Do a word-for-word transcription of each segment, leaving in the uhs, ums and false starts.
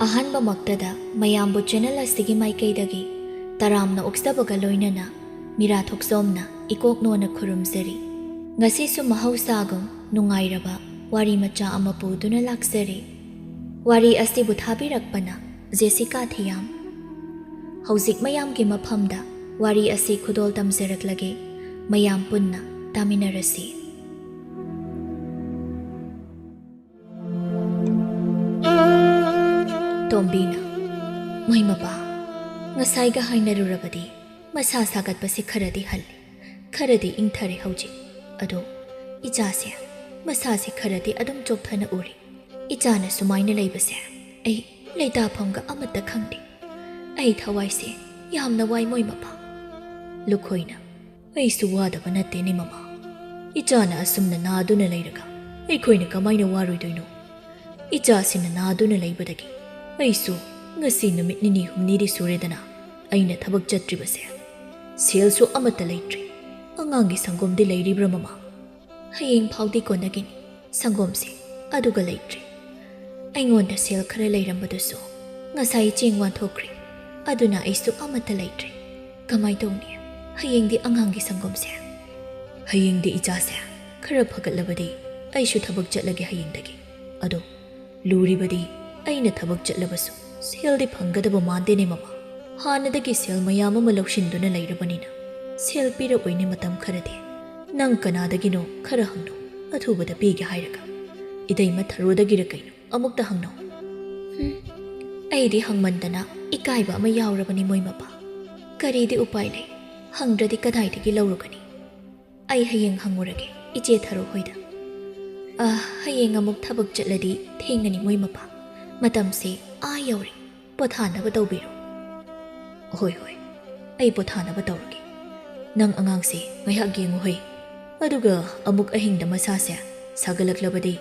ꯑꯍꯥꯟꯕꯃꯛꯇꯗ ꯃꯌꯥꯝꯕꯨ ꯆꯦꯅꯦꯜ ꯑꯁꯤꯒꯤ ꯃꯥꯏꯀꯩꯗꯒꯤ ꯇꯔꯥꯝꯅ ꯑꯣꯛꯆꯕꯒ ꯂꯣꯏꯅꯅ ꯃꯤꯔꯥ ꯊꯣꯛꯆꯣꯝꯅ ꯏꯀꯣꯛ ꯅꯣꯟꯅ ꯈꯨꯔꯨꯝꯖꯔꯤ꯫ ꯉꯁꯤꯁꯨ ꯃꯍꯧꯁꯥꯒꯨꯝ ꯅꯨꯡꯉꯥꯏꯔꯕ ꯋꯥꯔꯤ ꯃꯆꯥ ꯑꯃ ꯄꯨꯗꯨꯅ ꯂꯥꯛꯆꯔꯤ꯫ ꯋꯥꯔꯤ ꯑꯁꯤꯕꯨ ꯊꯥꯕꯤꯔꯛꯄꯅ ꯖꯦꯁꯤꯀꯥ ꯊꯤꯌꯥꯝ꯫ ꯍꯧꯖꯤꯛ ꯃꯌꯥꯝꯒꯤ ꯃꯐꯝꯗ ꯋꯥꯔꯤ ꯑꯁꯤ ꯈꯨꯗꯣꯜ ꯇꯝꯖꯔꯛꯂꯒꯦ꯫ ꯃꯌꯥꯝ ꯄꯨꯟꯅ ꯇꯥꯃꯤꯟꯅꯔꯁꯤ꯫ ꯇꯣꯝꯕꯤꯅ, "ꯃꯣꯏ ꯃꯄꯥ, ꯉꯁꯥꯏꯒ ꯍꯥꯏꯅꯔꯨꯔꯕꯗꯤ ꯃꯁꯥ ꯁꯥꯒꯠꯄꯁꯦ ꯈꯔꯗꯤ ꯍꯜꯂꯤ, ꯈꯔꯗꯤ ꯏꯪꯊꯔꯦ ꯍꯧꯖꯤꯛ꯫ ꯑꯗꯣ ꯏꯆꯥꯁꯦ, ꯃꯁꯥꯁꯦ ꯈꯔꯗꯤ ꯑꯗꯨꯝ ꯆꯣꯛꯊꯅ ꯎꯔꯤ꯫ ꯏꯆꯥꯅ ꯁꯨꯃꯥꯏꯅ ꯂꯩꯕꯁꯦ ꯑꯩ ꯂꯩꯇꯥꯐꯝꯒ ꯑꯃꯠꯇ ꯈꯪꯗꯦ꯫ ꯑꯩ ꯊꯋꯥꯏꯁꯦ ꯌꯥꯝꯅ ꯋꯥꯏ ꯃꯣꯏ ꯃꯄꯥ"꯫ ꯂꯨꯈꯣꯏꯅ, "ꯑꯩꯁꯨ ꯋꯥꯗꯕ ꯅꯠꯇꯦꯅꯦ ꯃꯃꯥ꯫ ꯏꯆꯥꯅ ꯑꯁꯨꯝꯅ ꯅꯥꯗꯨꯅ ꯂꯩꯔꯒ ꯑꯩꯈꯣꯏꯅ ꯀꯃꯥꯏꯅ ꯋꯥꯔꯣꯏꯗꯣꯏꯅꯣ? ꯏꯆꯥꯁꯤꯅ ꯅꯥꯗꯨꯅ ꯂꯩꯕꯗꯒꯤ ꯑꯩꯁꯨ ꯉꯁꯤ ꯅꯨꯃꯤꯠ ꯅꯤꯅꯤ ꯍꯨꯝꯅꯤꯗꯤ ꯁꯨꯔꯦꯗꯅ ꯑꯩꯅ ꯊꯕꯛ ꯆꯠꯇ꯭ꯔꯤꯕꯁꯦ꯫ ꯁꯦꯜꯁꯨ ꯑꯃꯠꯇ ꯂꯩꯇ꯭ꯔꯤ꯫ ꯑꯉꯥꯡꯒꯤ ꯁꯪꯒꯣꯝꯗꯤ ꯂꯩꯔꯤꯕ꯭ꯔꯥ ꯃꯃꯥ?" "ꯍꯌꯦꯡ ꯐꯥꯎꯗꯤ ꯀꯣꯟꯅꯒꯤꯅꯤ꯫ ꯁꯪꯒꯣꯝꯁꯦ ꯑꯗꯨꯒ ꯂꯩꯇ꯭ꯔꯤ꯫ ꯑꯩꯉꯣꯟꯗ ꯁꯦꯜ ꯈꯔ ꯂꯩꯔꯝꯕꯗꯨꯁꯨ ꯉꯁꯥꯏ ꯆꯦꯡ ꯋꯥꯟꯊꯣꯛꯈ꯭ꯔꯦ꯫ ꯑꯗꯨꯅ ꯑꯩꯁꯨ ꯑꯃꯠꯇ ꯂꯩꯇ꯭ꯔꯦ꯫ ꯀꯃꯥꯏ ꯇꯧꯅꯤ? ꯍꯌꯦꯡꯗꯤ ꯑꯉꯥꯡꯒꯤ ꯁꯪꯒꯣꯝꯁꯦ?" "ꯍꯌꯦꯡꯗꯤ ꯏꯆꯥꯁꯦ ꯈꯔ ꯐꯒꯠꯂꯕꯗꯤ ꯑꯩꯁꯨ ꯊꯕꯛ ꯆꯠꯂꯒꯦ ꯍꯌꯦꯡꯗꯒꯤ꯫ ꯑꯗꯣ ꯂꯨꯔꯤꯕꯗꯤ ꯑꯩꯅ ꯊꯕꯛ ꯆꯠꯂꯕꯁꯨ ꯁꯦꯜꯗꯤ ꯐꯪꯒꯗꯕ ꯃꯥꯟꯗꯦꯅꯦ ꯃꯃꯥ꯫ ꯍꯥꯟꯅꯗꯒꯤ ꯁꯦꯜ ꯃꯌꯥꯝ ꯑꯃ ꯂꯧꯁꯤꯟꯗꯨꯅ ꯂꯩꯔꯕꯅꯤꯅ ꯁꯦꯜ ꯄꯤꯔꯛꯑꯣꯏꯅꯦ ꯃꯇꯝ ꯈꯔꯗꯤ꯫ ꯅꯪ ꯀꯅꯥꯗꯒꯤꯅꯣ ꯈꯔ ꯍꯪꯅꯧ, ꯑꯊꯨꯕꯗ ꯄꯤꯒꯦ ꯍꯥꯏꯔꯒ꯫ ꯏꯇꯩꯃ ꯊꯔꯣꯗꯒꯤꯔ ꯀꯩꯅꯣ ꯑꯃꯨꯛꯇ ꯍꯪꯅꯧ"꯫ ꯍꯨꯝ, ꯑꯩꯗꯤ ꯍꯪꯃꯟꯗꯅ ꯏꯀꯥꯏꯕ ꯑꯃ ꯌꯥꯎꯔꯕꯅꯤ ꯃꯣꯏ ꯃꯄꯥ꯫ ꯀꯔꯤꯗꯤ ꯎꯄꯥꯏ ꯂꯩ? ꯍꯪꯗ꯭ꯔꯗꯤ ꯀꯗꯥꯏꯗꯒꯤ ꯂꯧꯔꯨꯒꯅꯤ? "ꯑꯩ ꯍꯌꯦꯡ ꯍꯪꯉꯨꯔꯒꯦ ꯏꯆꯦ ꯊꯔꯣ ꯍꯣꯏꯗ"꯫ "ꯑ, ꯍꯌꯦꯡ ꯑꯃꯨꯛ ꯊꯕꯛ ꯆꯠꯂꯗꯤ ꯊꯦꯡꯉꯅꯤ ꯃꯣꯏ ꯃꯄꯥ꯫ ꯃꯇꯝꯁꯦ ꯑꯥ ꯌꯧꯔꯦ꯫ ꯄꯣꯊꯥꯅꯕ ꯇꯧꯕꯤꯔꯣ"꯫ "ꯍꯣꯏ, ꯍꯣꯏ, ꯑꯩ ꯄꯣꯊꯥꯅꯕ ꯇꯧꯔꯒꯦ꯫ ꯅꯪ ꯑꯉꯥꯡꯁꯦ ꯉꯥꯏꯍꯥꯛ ꯌꯦꯡꯉꯨ ꯍꯩ꯫ ꯑꯗꯨꯒ ꯑꯃꯨꯛ ꯑꯍꯤꯡꯗ ꯃꯁꯥꯁꯦ ꯁꯥꯒꯠꯂꯛꯂꯕꯗꯤ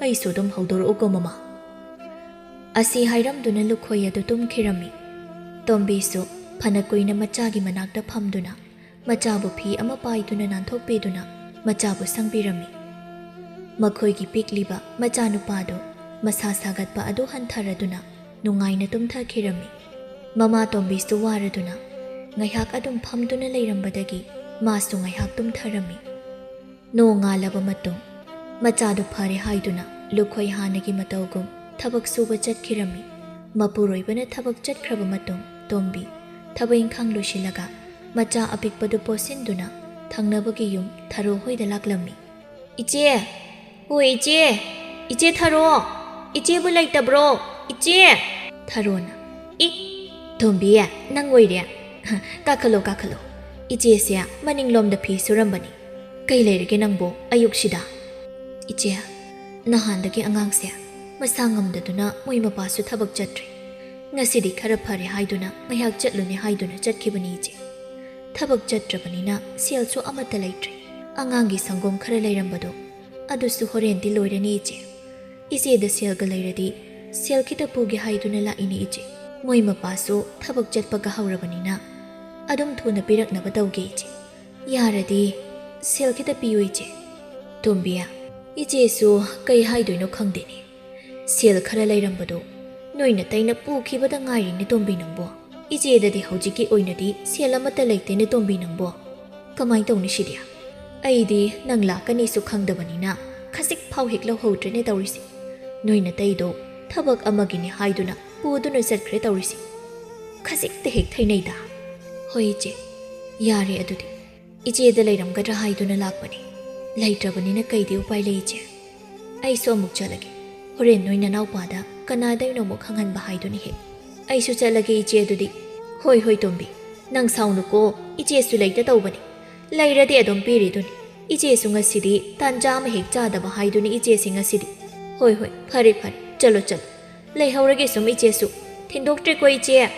ꯑꯩꯁꯨ ꯑꯗꯨꯝ ꯍꯧꯗꯣꯔꯛꯎꯀꯣ ꯃꯃꯥ"꯫ ꯑꯁꯤ ꯍꯥꯏꯔꯝꯗꯨꯅ ꯂꯨꯈꯣꯏ ꯑꯗꯨ ꯇꯨꯝꯈꯤꯔꯝꯃꯤ꯫ ꯇꯣꯝꯕꯤꯁꯨ ꯐꯅ ꯀꯨꯏꯅ ꯃꯆꯥꯒꯤ ꯃꯅꯥꯛꯇ ꯐꯝꯗꯨꯅ ꯃꯆꯥꯕꯨ ꯐꯤ ꯑꯃ ꯄꯥꯏꯗꯨꯅ ꯅꯥꯟꯊꯣꯛꯄꯤꯗꯨꯅ ꯃꯆꯥꯕꯨ ꯁꯪꯕꯤꯔꯝꯃꯤ꯫ ꯃꯈꯣꯏꯒꯤ ꯄꯤꯛꯂꯤꯕ ꯃꯆꯥꯅꯨꯄꯥꯗꯨ ꯃꯁꯥ ꯁꯥꯒꯠꯄ ꯑꯗꯨ ꯍꯟꯊꯔꯗꯨꯅ ꯅꯨꯡꯉꯥꯏꯅ ꯇꯨꯝꯊꯈꯤꯔꯝꯃꯤ꯫ ꯃꯃꯥ ꯇꯣꯝꯕꯤꯁꯨ ꯋꯥꯔꯗꯨꯅ ꯉꯥꯏꯍꯥꯛ ꯑꯗꯨꯝ ꯐꯝꯗꯨꯅ ꯂꯩꯔꯝꯕꯗꯒꯤ ꯃꯥꯁꯨ ꯉꯥꯏꯍꯥꯛ ꯇꯨꯝꯊꯔꯝꯃꯤ꯫ ꯅꯣꯡ ꯉꯥꯜꯂꯕ ꯃꯇꯨꯡ ꯃꯆꯥꯗꯨ ꯐꯔꯦ ꯍꯥꯏꯗꯨꯅ ꯂꯨꯈꯣꯏ ꯍꯥꯟꯅꯒꯤ ꯃꯇꯧꯒꯨꯝ ꯊꯕꯛ ꯁꯨꯕ ꯆꯠꯈꯤꯔꯝꯃꯤ꯫ ꯃꯄꯨꯔꯣꯏꯕꯅ ꯊꯕꯛ ꯆꯠꯈ꯭ꯔꯕ ꯃꯇꯨꯡ ꯇꯣꯝꯕꯤ ꯊꯕꯛ ꯏꯪꯈꯥꯡ ꯂꯣꯏꯁꯤꯜꯂꯒ ꯃꯆꯥ ꯑꯄꯤꯛꯄꯗꯨ ꯄꯣꯠꯁꯤꯟꯗꯨꯅ ꯊꯪꯅꯕꯒꯤ ꯌꯨꯝ ꯊꯔꯣ ꯍꯣꯏꯗ ꯂꯥꯛꯂꯝꯃꯤ꯫ "ꯏꯆꯦ! ꯍꯣꯏ ꯏꯆꯦ! ꯏꯆꯦ ꯊꯔꯣ! ꯏꯆꯦꯕꯨ ꯂꯩꯇꯕ꯭ꯔꯣ? ꯏꯆꯦ!" ꯊꯔꯣꯅ, "ꯏ! ꯇꯣꯝꯕꯤ, ꯅꯪ ꯑꯣꯏꯔꯦ? ꯀꯥꯈꯠꯂꯣ, ꯀꯥꯈꯠꯂꯣ꯫ ꯏꯆꯦꯁꯦ ꯃꯅꯤꯡꯂꯣꯝꯗ ꯐꯤ ꯁꯨꯔꯝꯕꯅꯤ꯫ ꯀꯩ ꯂꯩꯔꯒꯦ ꯅꯪꯕꯨ ꯑꯌꯨꯛꯁꯤꯗ?" "ꯏꯆꯦ, ꯅꯍꯥꯟꯗꯒꯤ ꯑꯉꯥꯡꯁꯦ ꯃꯁꯥ ꯉꯝꯗꯗꯨꯅ ꯃꯣꯏ ꯃꯄꯥꯁꯨ ꯊꯕꯛ ꯆꯠꯇ꯭ꯔꯦ꯫ ꯉꯁꯤꯗꯤ ꯈꯔ ꯐꯔꯦ ꯍꯥꯏꯗꯨꯅ ꯉꯥꯏꯍꯥꯛ ꯆꯠꯂꯨꯅꯦ ꯍꯥꯏꯗꯨꯅ ꯆꯠꯈꯤꯕꯅꯤ ꯏꯆꯦ꯫ ꯊꯕꯛ ꯆꯠꯇ꯭ꯔꯕꯅꯤꯅ ꯁꯦꯜꯁꯨ ꯑꯃꯠꯇ ꯂꯩꯇ꯭ꯔꯦ꯫ ꯑꯉꯥꯡꯒꯤ ꯁꯪꯒꯣꯝ ꯈꯔ ꯂꯩꯔꯝꯕꯗꯣ ꯑꯗꯨꯁꯨ ꯍꯣꯔꯦꯟꯗꯤ ꯂꯣꯏꯔꯅꯤ ꯏꯆꯦ꯫ ꯏꯆꯦꯗ ꯁꯦꯜꯒ ꯂꯩꯔꯗꯤ ꯁꯦꯜ ꯈꯤꯇ ꯄꯨꯒꯦ ꯍꯥꯏꯗꯨꯅ ꯂꯥꯛꯏꯅꯦ ꯏꯆꯦ꯫ ꯃꯣꯏ ꯃꯄꯥꯁꯨ ꯊꯕꯛ ꯆꯠꯄꯒ ꯍꯧꯔꯕꯅꯤꯅ ꯑꯗꯨꯝ ꯊꯨꯅ ꯄꯤꯔꯛꯅꯕ ꯇꯧꯒꯦ ꯏꯆꯦ꯫ ꯌꯥꯔꯗꯤ ꯁꯦꯜ ꯈꯤꯇ ꯄꯤꯌꯨ ꯏꯆꯦ꯫" "ꯇꯣꯝꯕꯤ, ꯏꯆꯦꯁꯨ ꯀꯩ ꯍꯥꯏꯗꯣꯏꯅꯣ ꯈꯪꯗꯦꯅꯦ꯫ ꯁꯦꯜ ꯈꯔ ꯂꯩꯔꯝꯕꯗꯣ ꯅꯣꯏ ꯅꯇꯩꯅ ꯄꯨꯈꯤꯕꯗ ꯉꯥꯏꯔꯤꯅꯦ ꯇꯣꯝꯕꯤ ꯅꯪꯕꯣ꯫ ꯏꯆꯦꯗꯗꯤ ꯍꯧꯖꯤꯛꯀꯤ ꯑꯣꯏꯅꯗꯤ ꯁꯦꯜ ꯑꯃꯠꯇ ꯂꯩꯇꯦꯅꯦ ꯇꯣꯝꯕꯤ ꯅꯪꯕꯣ꯫ ꯀꯃꯥꯏ ꯇꯧꯅꯤ ꯁꯤꯗꯤ? ꯑꯩꯗꯤ ꯅꯪ ꯂꯥꯛꯀꯅꯤꯁꯨ ꯈꯪꯗꯕꯅꯤꯅ ꯈꯖꯤꯛ ꯐꯥꯎ ꯍꯦꯛ ꯂꯧꯍꯧꯗ꯭ꯔꯦꯅꯦ ꯇꯧꯔꯤꯁꯦ꯫ ꯅꯣꯏ ꯅꯇꯩꯗꯣ ꯊꯕꯛ ꯑꯃꯒꯤꯅꯤ ꯍꯥꯏꯗꯨꯅ ꯄꯨꯗꯨꯅ ꯆꯠꯈ꯭ꯔꯦ ꯇꯧꯔꯤꯁꯦ꯫ ꯈꯖꯤꯛꯇ ꯍꯦꯛ ꯊꯩꯅꯩꯗ꯫" "ꯍꯣꯏ ꯏꯆꯦ, ꯌꯥꯔꯦ ꯑꯗꯨꯗꯤ꯫ ꯏꯆꯦꯗ ꯂꯩꯔꯝꯒꯗ꯭ꯔꯥ ꯍꯥꯏꯗꯨꯅ ꯂꯥꯛꯄꯅꯤ꯫ ꯂꯩꯇ꯭ꯔꯕꯅꯤꯅ ꯀꯩꯗꯤ ꯎꯄꯥꯏ ꯂꯩ ꯏꯆꯦ꯫ ꯑꯩꯁꯨ ꯑꯃꯨꯛ ꯆꯠꯂꯒꯦ꯫ ꯍꯣꯔꯦꯟ ꯅꯣꯏ ꯅꯅꯥꯎꯄꯥꯗ ꯀꯅꯥꯗꯩꯅꯣ ꯑꯃꯨꯛ ꯈꯪꯍꯟꯕ ꯍꯥꯏꯗꯨꯅꯤ ꯍꯦꯛ꯫ ꯑꯩꯁꯨ ꯆꯠꯂꯒꯦ ꯏꯆꯦ ꯑꯗꯨꯗꯤ꯫" "ꯍꯣꯏ, ꯍꯣꯏ ꯇꯣꯝꯕꯤ, ꯅꯪ ꯁꯥꯎꯅꯨꯀꯣ, ꯏꯆꯦꯁꯨ ꯂꯩꯇ ꯇꯧꯕꯅꯤ꯫ ꯂꯩꯔꯗꯤ ꯑꯗꯨꯝ ꯄꯤꯔꯤꯗꯨꯅꯤ꯫ ꯏꯆꯦꯁꯨ ꯉꯁꯤꯗꯤ ꯇꯥꯟꯖꯥ ꯑꯃ ꯍꯦꯛ ꯆꯥꯗꯕ ꯍꯥꯏꯗꯨꯅꯤ ꯏꯆꯦꯁꯦ ꯉꯁꯤꯗꯤ꯫ ꯍꯣꯏ, ꯍꯣꯏ, ꯐꯔꯦ, ꯐꯔꯦ, ꯆꯠꯂꯣ, ꯆꯠꯂꯣ꯫ ꯂꯩꯍꯧꯔꯒꯦ ꯁꯨꯝ ꯏꯆꯦꯁꯨ꯫ ꯊꯤꯟꯗꯣꯛꯇ꯭ꯔꯦꯀꯣ ꯏꯆꯦ꯫"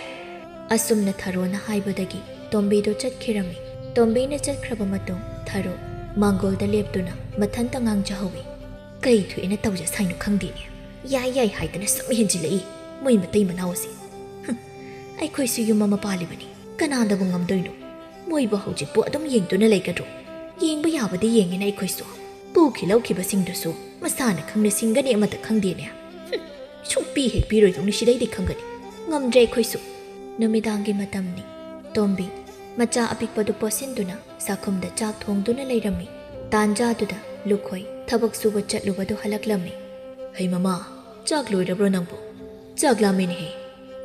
ꯑꯁꯨꯝꯅ ꯊꯔꯣꯅ ꯍꯥꯏꯕꯗꯒꯤ ꯇꯣꯝꯕꯤꯗꯣ ꯆꯠꯈꯤꯔꯝꯃꯤ꯫ ꯇꯣꯝꯕꯤꯅ ꯆꯠꯈ꯭ꯔꯕ ꯃꯇꯨꯡ ꯊꯔꯣ ꯃꯥꯡꯒꯣꯜꯗ ꯂꯦꯞꯇꯨꯅ ꯃꯊꯟꯇ ꯉꯥꯡꯖꯍꯧꯏ꯫ "ꯀꯩ ꯊꯣꯛꯑꯦꯅ ꯇꯧꯖ ꯁꯥꯏꯅꯣ ꯈꯪꯗꯦꯅꯦ꯫ ꯌꯥꯏ ꯌꯥꯏ ꯍꯥꯏꯗꯅ ꯁꯨꯝ ꯍꯦꯟꯖꯤꯜꯂꯛꯏ ꯃꯣꯏ ꯃꯇꯩ ꯃꯅꯥꯎ ꯑꯁꯤ꯫ ꯍꯨꯝ, ꯑꯩꯈꯣꯏꯁꯨ ꯌꯨꯝ ꯑꯃ ꯄꯥꯜꯂꯤꯕꯅꯤ꯫ ꯀꯅꯥꯗꯕꯨ ꯉꯝꯗꯣꯏꯅꯣ? ꯃꯣꯏꯕꯨ ꯍꯧꯖꯤꯛꯄꯨ ꯑꯗꯨꯝ ꯌꯦꯡꯗꯨꯅ ꯂꯩꯒꯗ꯭ꯔꯣ? ꯌꯦꯡꯕ ꯌꯥꯕꯗꯤ ꯌꯦꯡꯉꯦꯅ ꯑꯩꯈꯣꯏꯁꯨ꯫ ꯄꯨꯈꯤ ꯂꯧꯈꯤꯕꯁꯤꯡꯗꯨꯁꯨ ꯃꯁꯥꯅ ꯈꯪꯅ ꯁꯤꯡꯒꯅꯤ ꯑꯃꯠꯇ ꯈꯪꯗꯦꯅꯦ꯫ ꯍꯨꯝ, ꯁꯨꯡꯄꯤ ꯍꯦꯛ ꯄꯤꯔꯣꯏꯗꯧꯅꯤ, ꯁꯤꯗꯩꯗꯤ ꯈꯪꯒꯅꯤ꯫ ꯉꯝꯗ꯭ꯔꯦ ꯑꯩꯈꯣꯏꯁꯨ꯫ ꯅꯨꯃꯤꯗꯥꯡꯒꯤ ꯃꯇꯝꯅꯤ꯫ ꯇꯣꯝꯕꯤ ꯃꯆꯥ ꯑꯄꯤꯛꯄꯗꯨ ꯄꯣꯠꯁꯤꯟꯗꯨꯅ ꯆꯥꯛꯈꯨꯝꯗ ꯆꯥꯛ ꯊꯣꯡꯗꯨꯅ ꯂꯩꯔꯝꯃꯤ꯫ ꯇꯥꯟꯖꯥꯗꯨꯗ ꯂꯨꯈꯣꯏ ꯊꯕꯛ ꯁꯨꯕ ꯆꯠꯂꯨꯕꯗꯨ ꯍꯜꯂꯛꯂꯝꯃꯤ꯫ "ꯍꯩ ꯃꯃꯥ, ꯆꯥꯛ ꯂꯣꯏꯔꯕ꯭ꯔꯣ ꯅꯪꯕꯨ? ꯆꯥꯛ ꯂꯥꯝꯃꯦꯅꯦꯍꯦ꯫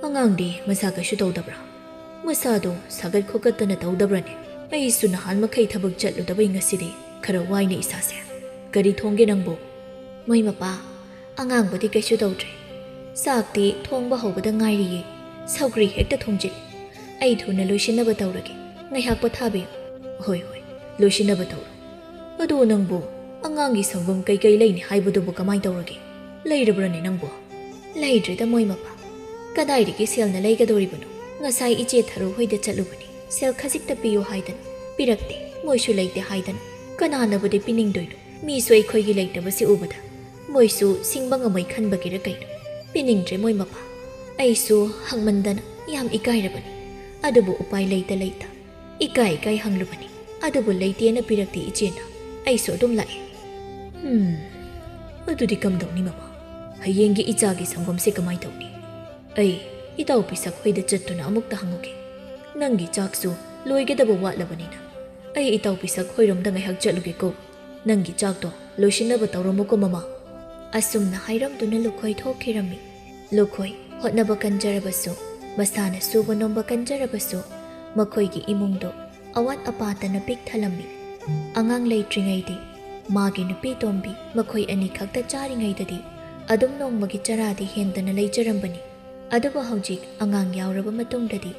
ꯑꯉꯥꯡꯗꯤ ꯃꯁꯥ ꯀꯩꯁꯨ ꯇꯧꯗꯕ꯭ꯔꯥ? ꯃꯁꯥꯗꯣ ꯁꯥꯒꯠ ꯈꯣꯀꯠꯇꯅ ꯇꯧꯗꯕ꯭ꯔꯅꯦ? ꯑꯩꯁꯨ ꯅꯍꯥꯟ ꯃꯈꯩ ꯊꯕꯛ ꯆꯠꯂꯨꯗꯕꯩ ꯉꯁꯤꯗꯤ ꯈꯔ ꯋꯥꯏꯅꯦ ꯏꯁꯥꯁꯦ꯫ ꯀꯔꯤ ꯊꯣꯡꯒꯦ ꯅꯪꯕꯨ?" "ꯃꯣꯏ ꯃꯄꯥ, ꯑꯉꯥꯡꯕꯨꯗꯤ ꯀꯩꯁꯨ ꯇꯧꯗ꯭ꯔꯦ꯫ ꯆꯥꯛꯇꯤ ꯊꯣꯡꯕ ꯍꯧꯕꯗ ꯉꯥꯏꯔꯤꯌꯦ꯫ ꯁꯧꯒ꯭ꯔꯤ ꯍꯦꯛꯇ ꯊꯣꯡꯖꯤꯜꯂꯤ꯫ ꯑꯩ ꯊꯨꯅ ꯂꯣꯏꯁꯤꯟꯅꯕ ꯇꯧꯔꯒꯦ꯫ ꯉꯥꯏꯍꯥꯛ ꯄꯣꯊꯥꯕꯤꯌꯨ꯫" "ꯍꯣꯏ, ꯍꯣꯏ, ꯂꯣꯏꯁꯤꯟꯅꯕ ꯇꯧꯔꯣ꯫ ꯑꯗꯨ ꯅꯪꯕꯨ ꯑꯉꯥꯡꯒꯤ ꯁꯪꯒꯣꯝ ꯀꯩꯀꯩ ꯂꯩꯅꯤ ꯍꯥꯏꯕꯗꯨꯕꯨ ꯀꯃꯥꯏ ꯇꯧꯔꯒꯦ? ꯂꯩꯔꯕ꯭ꯔꯅꯦ ꯅꯪꯕꯨ?" "ꯂꯩꯗ꯭ꯔꯦꯗ ꯃꯣꯏ ꯃꯄꯥ꯫ ꯀꯗꯥꯏꯗꯒꯤ ꯁꯦꯜꯅ ꯂꯩꯒꯗꯧꯔꯤꯕꯅꯣ? ꯉꯁꯥꯏ ꯏꯆꯦ ꯊꯔꯨ ꯍꯣꯏꯗ ꯆꯠꯂꯨꯕꯅꯤ꯫ ꯁꯦꯜ ꯈꯖꯤꯛꯇ ꯄꯤꯌꯨ ꯍꯥꯏꯗꯅ꯫ ꯄꯤꯔꯛꯇꯦ, ꯃꯣꯏꯁꯨ ꯂꯩꯇꯦ ꯍꯥꯏꯗꯅ꯫ ꯀꯅꯥꯅꯕꯨꯗꯤ ꯄꯤꯅꯤꯡꯗꯣꯏꯅꯣ? ꯃꯤꯁꯨ ꯑꯩꯈꯣꯏꯒꯤ ꯂꯩꯇꯕꯁꯤ ꯎꯕꯗ ꯃꯣꯏꯁꯨ ꯁꯤꯡꯕ ꯉꯝꯃꯣꯏ ꯈꯟꯕꯒꯤꯔ ꯀꯩꯅꯣ? ꯄꯤꯅꯤꯡꯗ꯭ꯔꯦ ꯃꯣꯏ ꯃꯄꯥ꯫ ꯑꯩꯁꯨ ꯍꯪꯃꯟꯗꯅ ꯌꯥꯝ ꯏꯀꯥꯏꯔꯕꯅꯤ꯫ ꯑꯗꯨꯕꯨ ꯎꯄꯥꯏ ꯂꯩꯇ ꯂꯩꯇ ꯏꯀꯥꯏ ꯏꯀꯥꯏ ꯍꯪꯂꯨꯕꯅꯤ꯫ ꯑꯗꯨꯕꯨ ꯂꯩꯇꯦꯅ ꯄꯤꯔꯛꯇꯦ ꯏꯆꯦꯅ꯫ ꯑꯩꯁꯨ ꯑꯗꯨꯝ ꯂꯥꯛꯑꯦ꯫" "ꯎꯝ, ꯑꯗꯨꯗꯤ ꯀꯝꯗꯧꯅꯤ ꯃꯃꯥ? ꯍꯌꯦꯡꯒꯤ ꯏꯆꯥꯒꯤ ꯁꯪꯒꯣꯝꯁꯦ ꯀꯃꯥꯏ ꯇꯧꯅꯤ? ꯑꯩ ꯏꯇꯥꯎ ꯄꯤꯁꯛ ꯍꯣꯏꯗ ꯆꯠꯇꯨꯅ ꯑꯃꯨꯛꯇ ꯍꯪꯉꯨꯒꯦ꯫ ꯅꯪꯒꯤ ꯆꯥꯛꯁꯨ ꯂꯣꯏꯒꯗꯕ ꯋꯥꯠꯂꯕꯅꯤꯅ꯫ ꯑꯩ ꯏꯇꯥꯎ ꯄꯤꯁꯛ ꯍꯣꯏꯔꯣꯝꯗ ꯉꯥꯏꯍꯥꯛ ꯆꯠꯂꯨꯒꯦꯀꯣ꯫ ꯅꯪꯒꯤ ꯆꯥꯛꯇꯣ ꯂꯣꯏꯁꯤꯟꯅꯕ ꯇꯧꯔꯝꯃꯨꯀꯣ ꯃꯃꯥ꯫" ꯑꯁꯨꯝꯅ ꯍꯥꯏꯔꯝꯗꯨꯅ ꯂꯨꯈꯣꯏ ꯊꯣꯛꯈꯤꯔꯝꯃꯤ꯫ ꯂꯨꯈꯣꯏ ꯍꯣꯠꯅꯕ ꯀꯟꯖꯔꯕꯁꯨ, ꯃꯁꯥꯅ ꯁꯨꯕ ꯅꯣꯝꯕ ꯀꯟꯖꯔꯕꯁꯨ, ꯃꯈꯣꯏꯒꯤ ꯏꯃꯨꯡꯗꯣ ꯑꯋꯥꯠ ꯑꯄꯥꯇꯅ ꯄꯤꯛ ꯊꯜꯂꯝꯃꯤ꯫ ꯑꯉꯥꯡ ꯂꯩꯇ꯭ꯔꯤꯉꯩꯗꯤ ꯃꯥꯒꯤ ꯅꯨꯄꯤ ꯇꯣꯝꯕꯤ ꯃꯈꯣꯏ ꯑꯅꯤꯈꯛꯇ ꯆꯥꯔꯤꯉꯩꯗꯗꯤ ꯑꯗꯨꯝ ꯅꯣꯡꯃꯒꯤ ꯆꯔꯥꯗꯤ ꯍꯦꯟꯗꯅ ꯂꯩꯖꯔꯝꯕꯅꯤ꯫ ꯑꯗꯨꯕꯨ ꯍꯧꯖꯤꯛ ꯑꯉꯥꯡ ꯌꯥꯎꯔꯕ ꯃꯇꯨꯡꯗꯗꯤ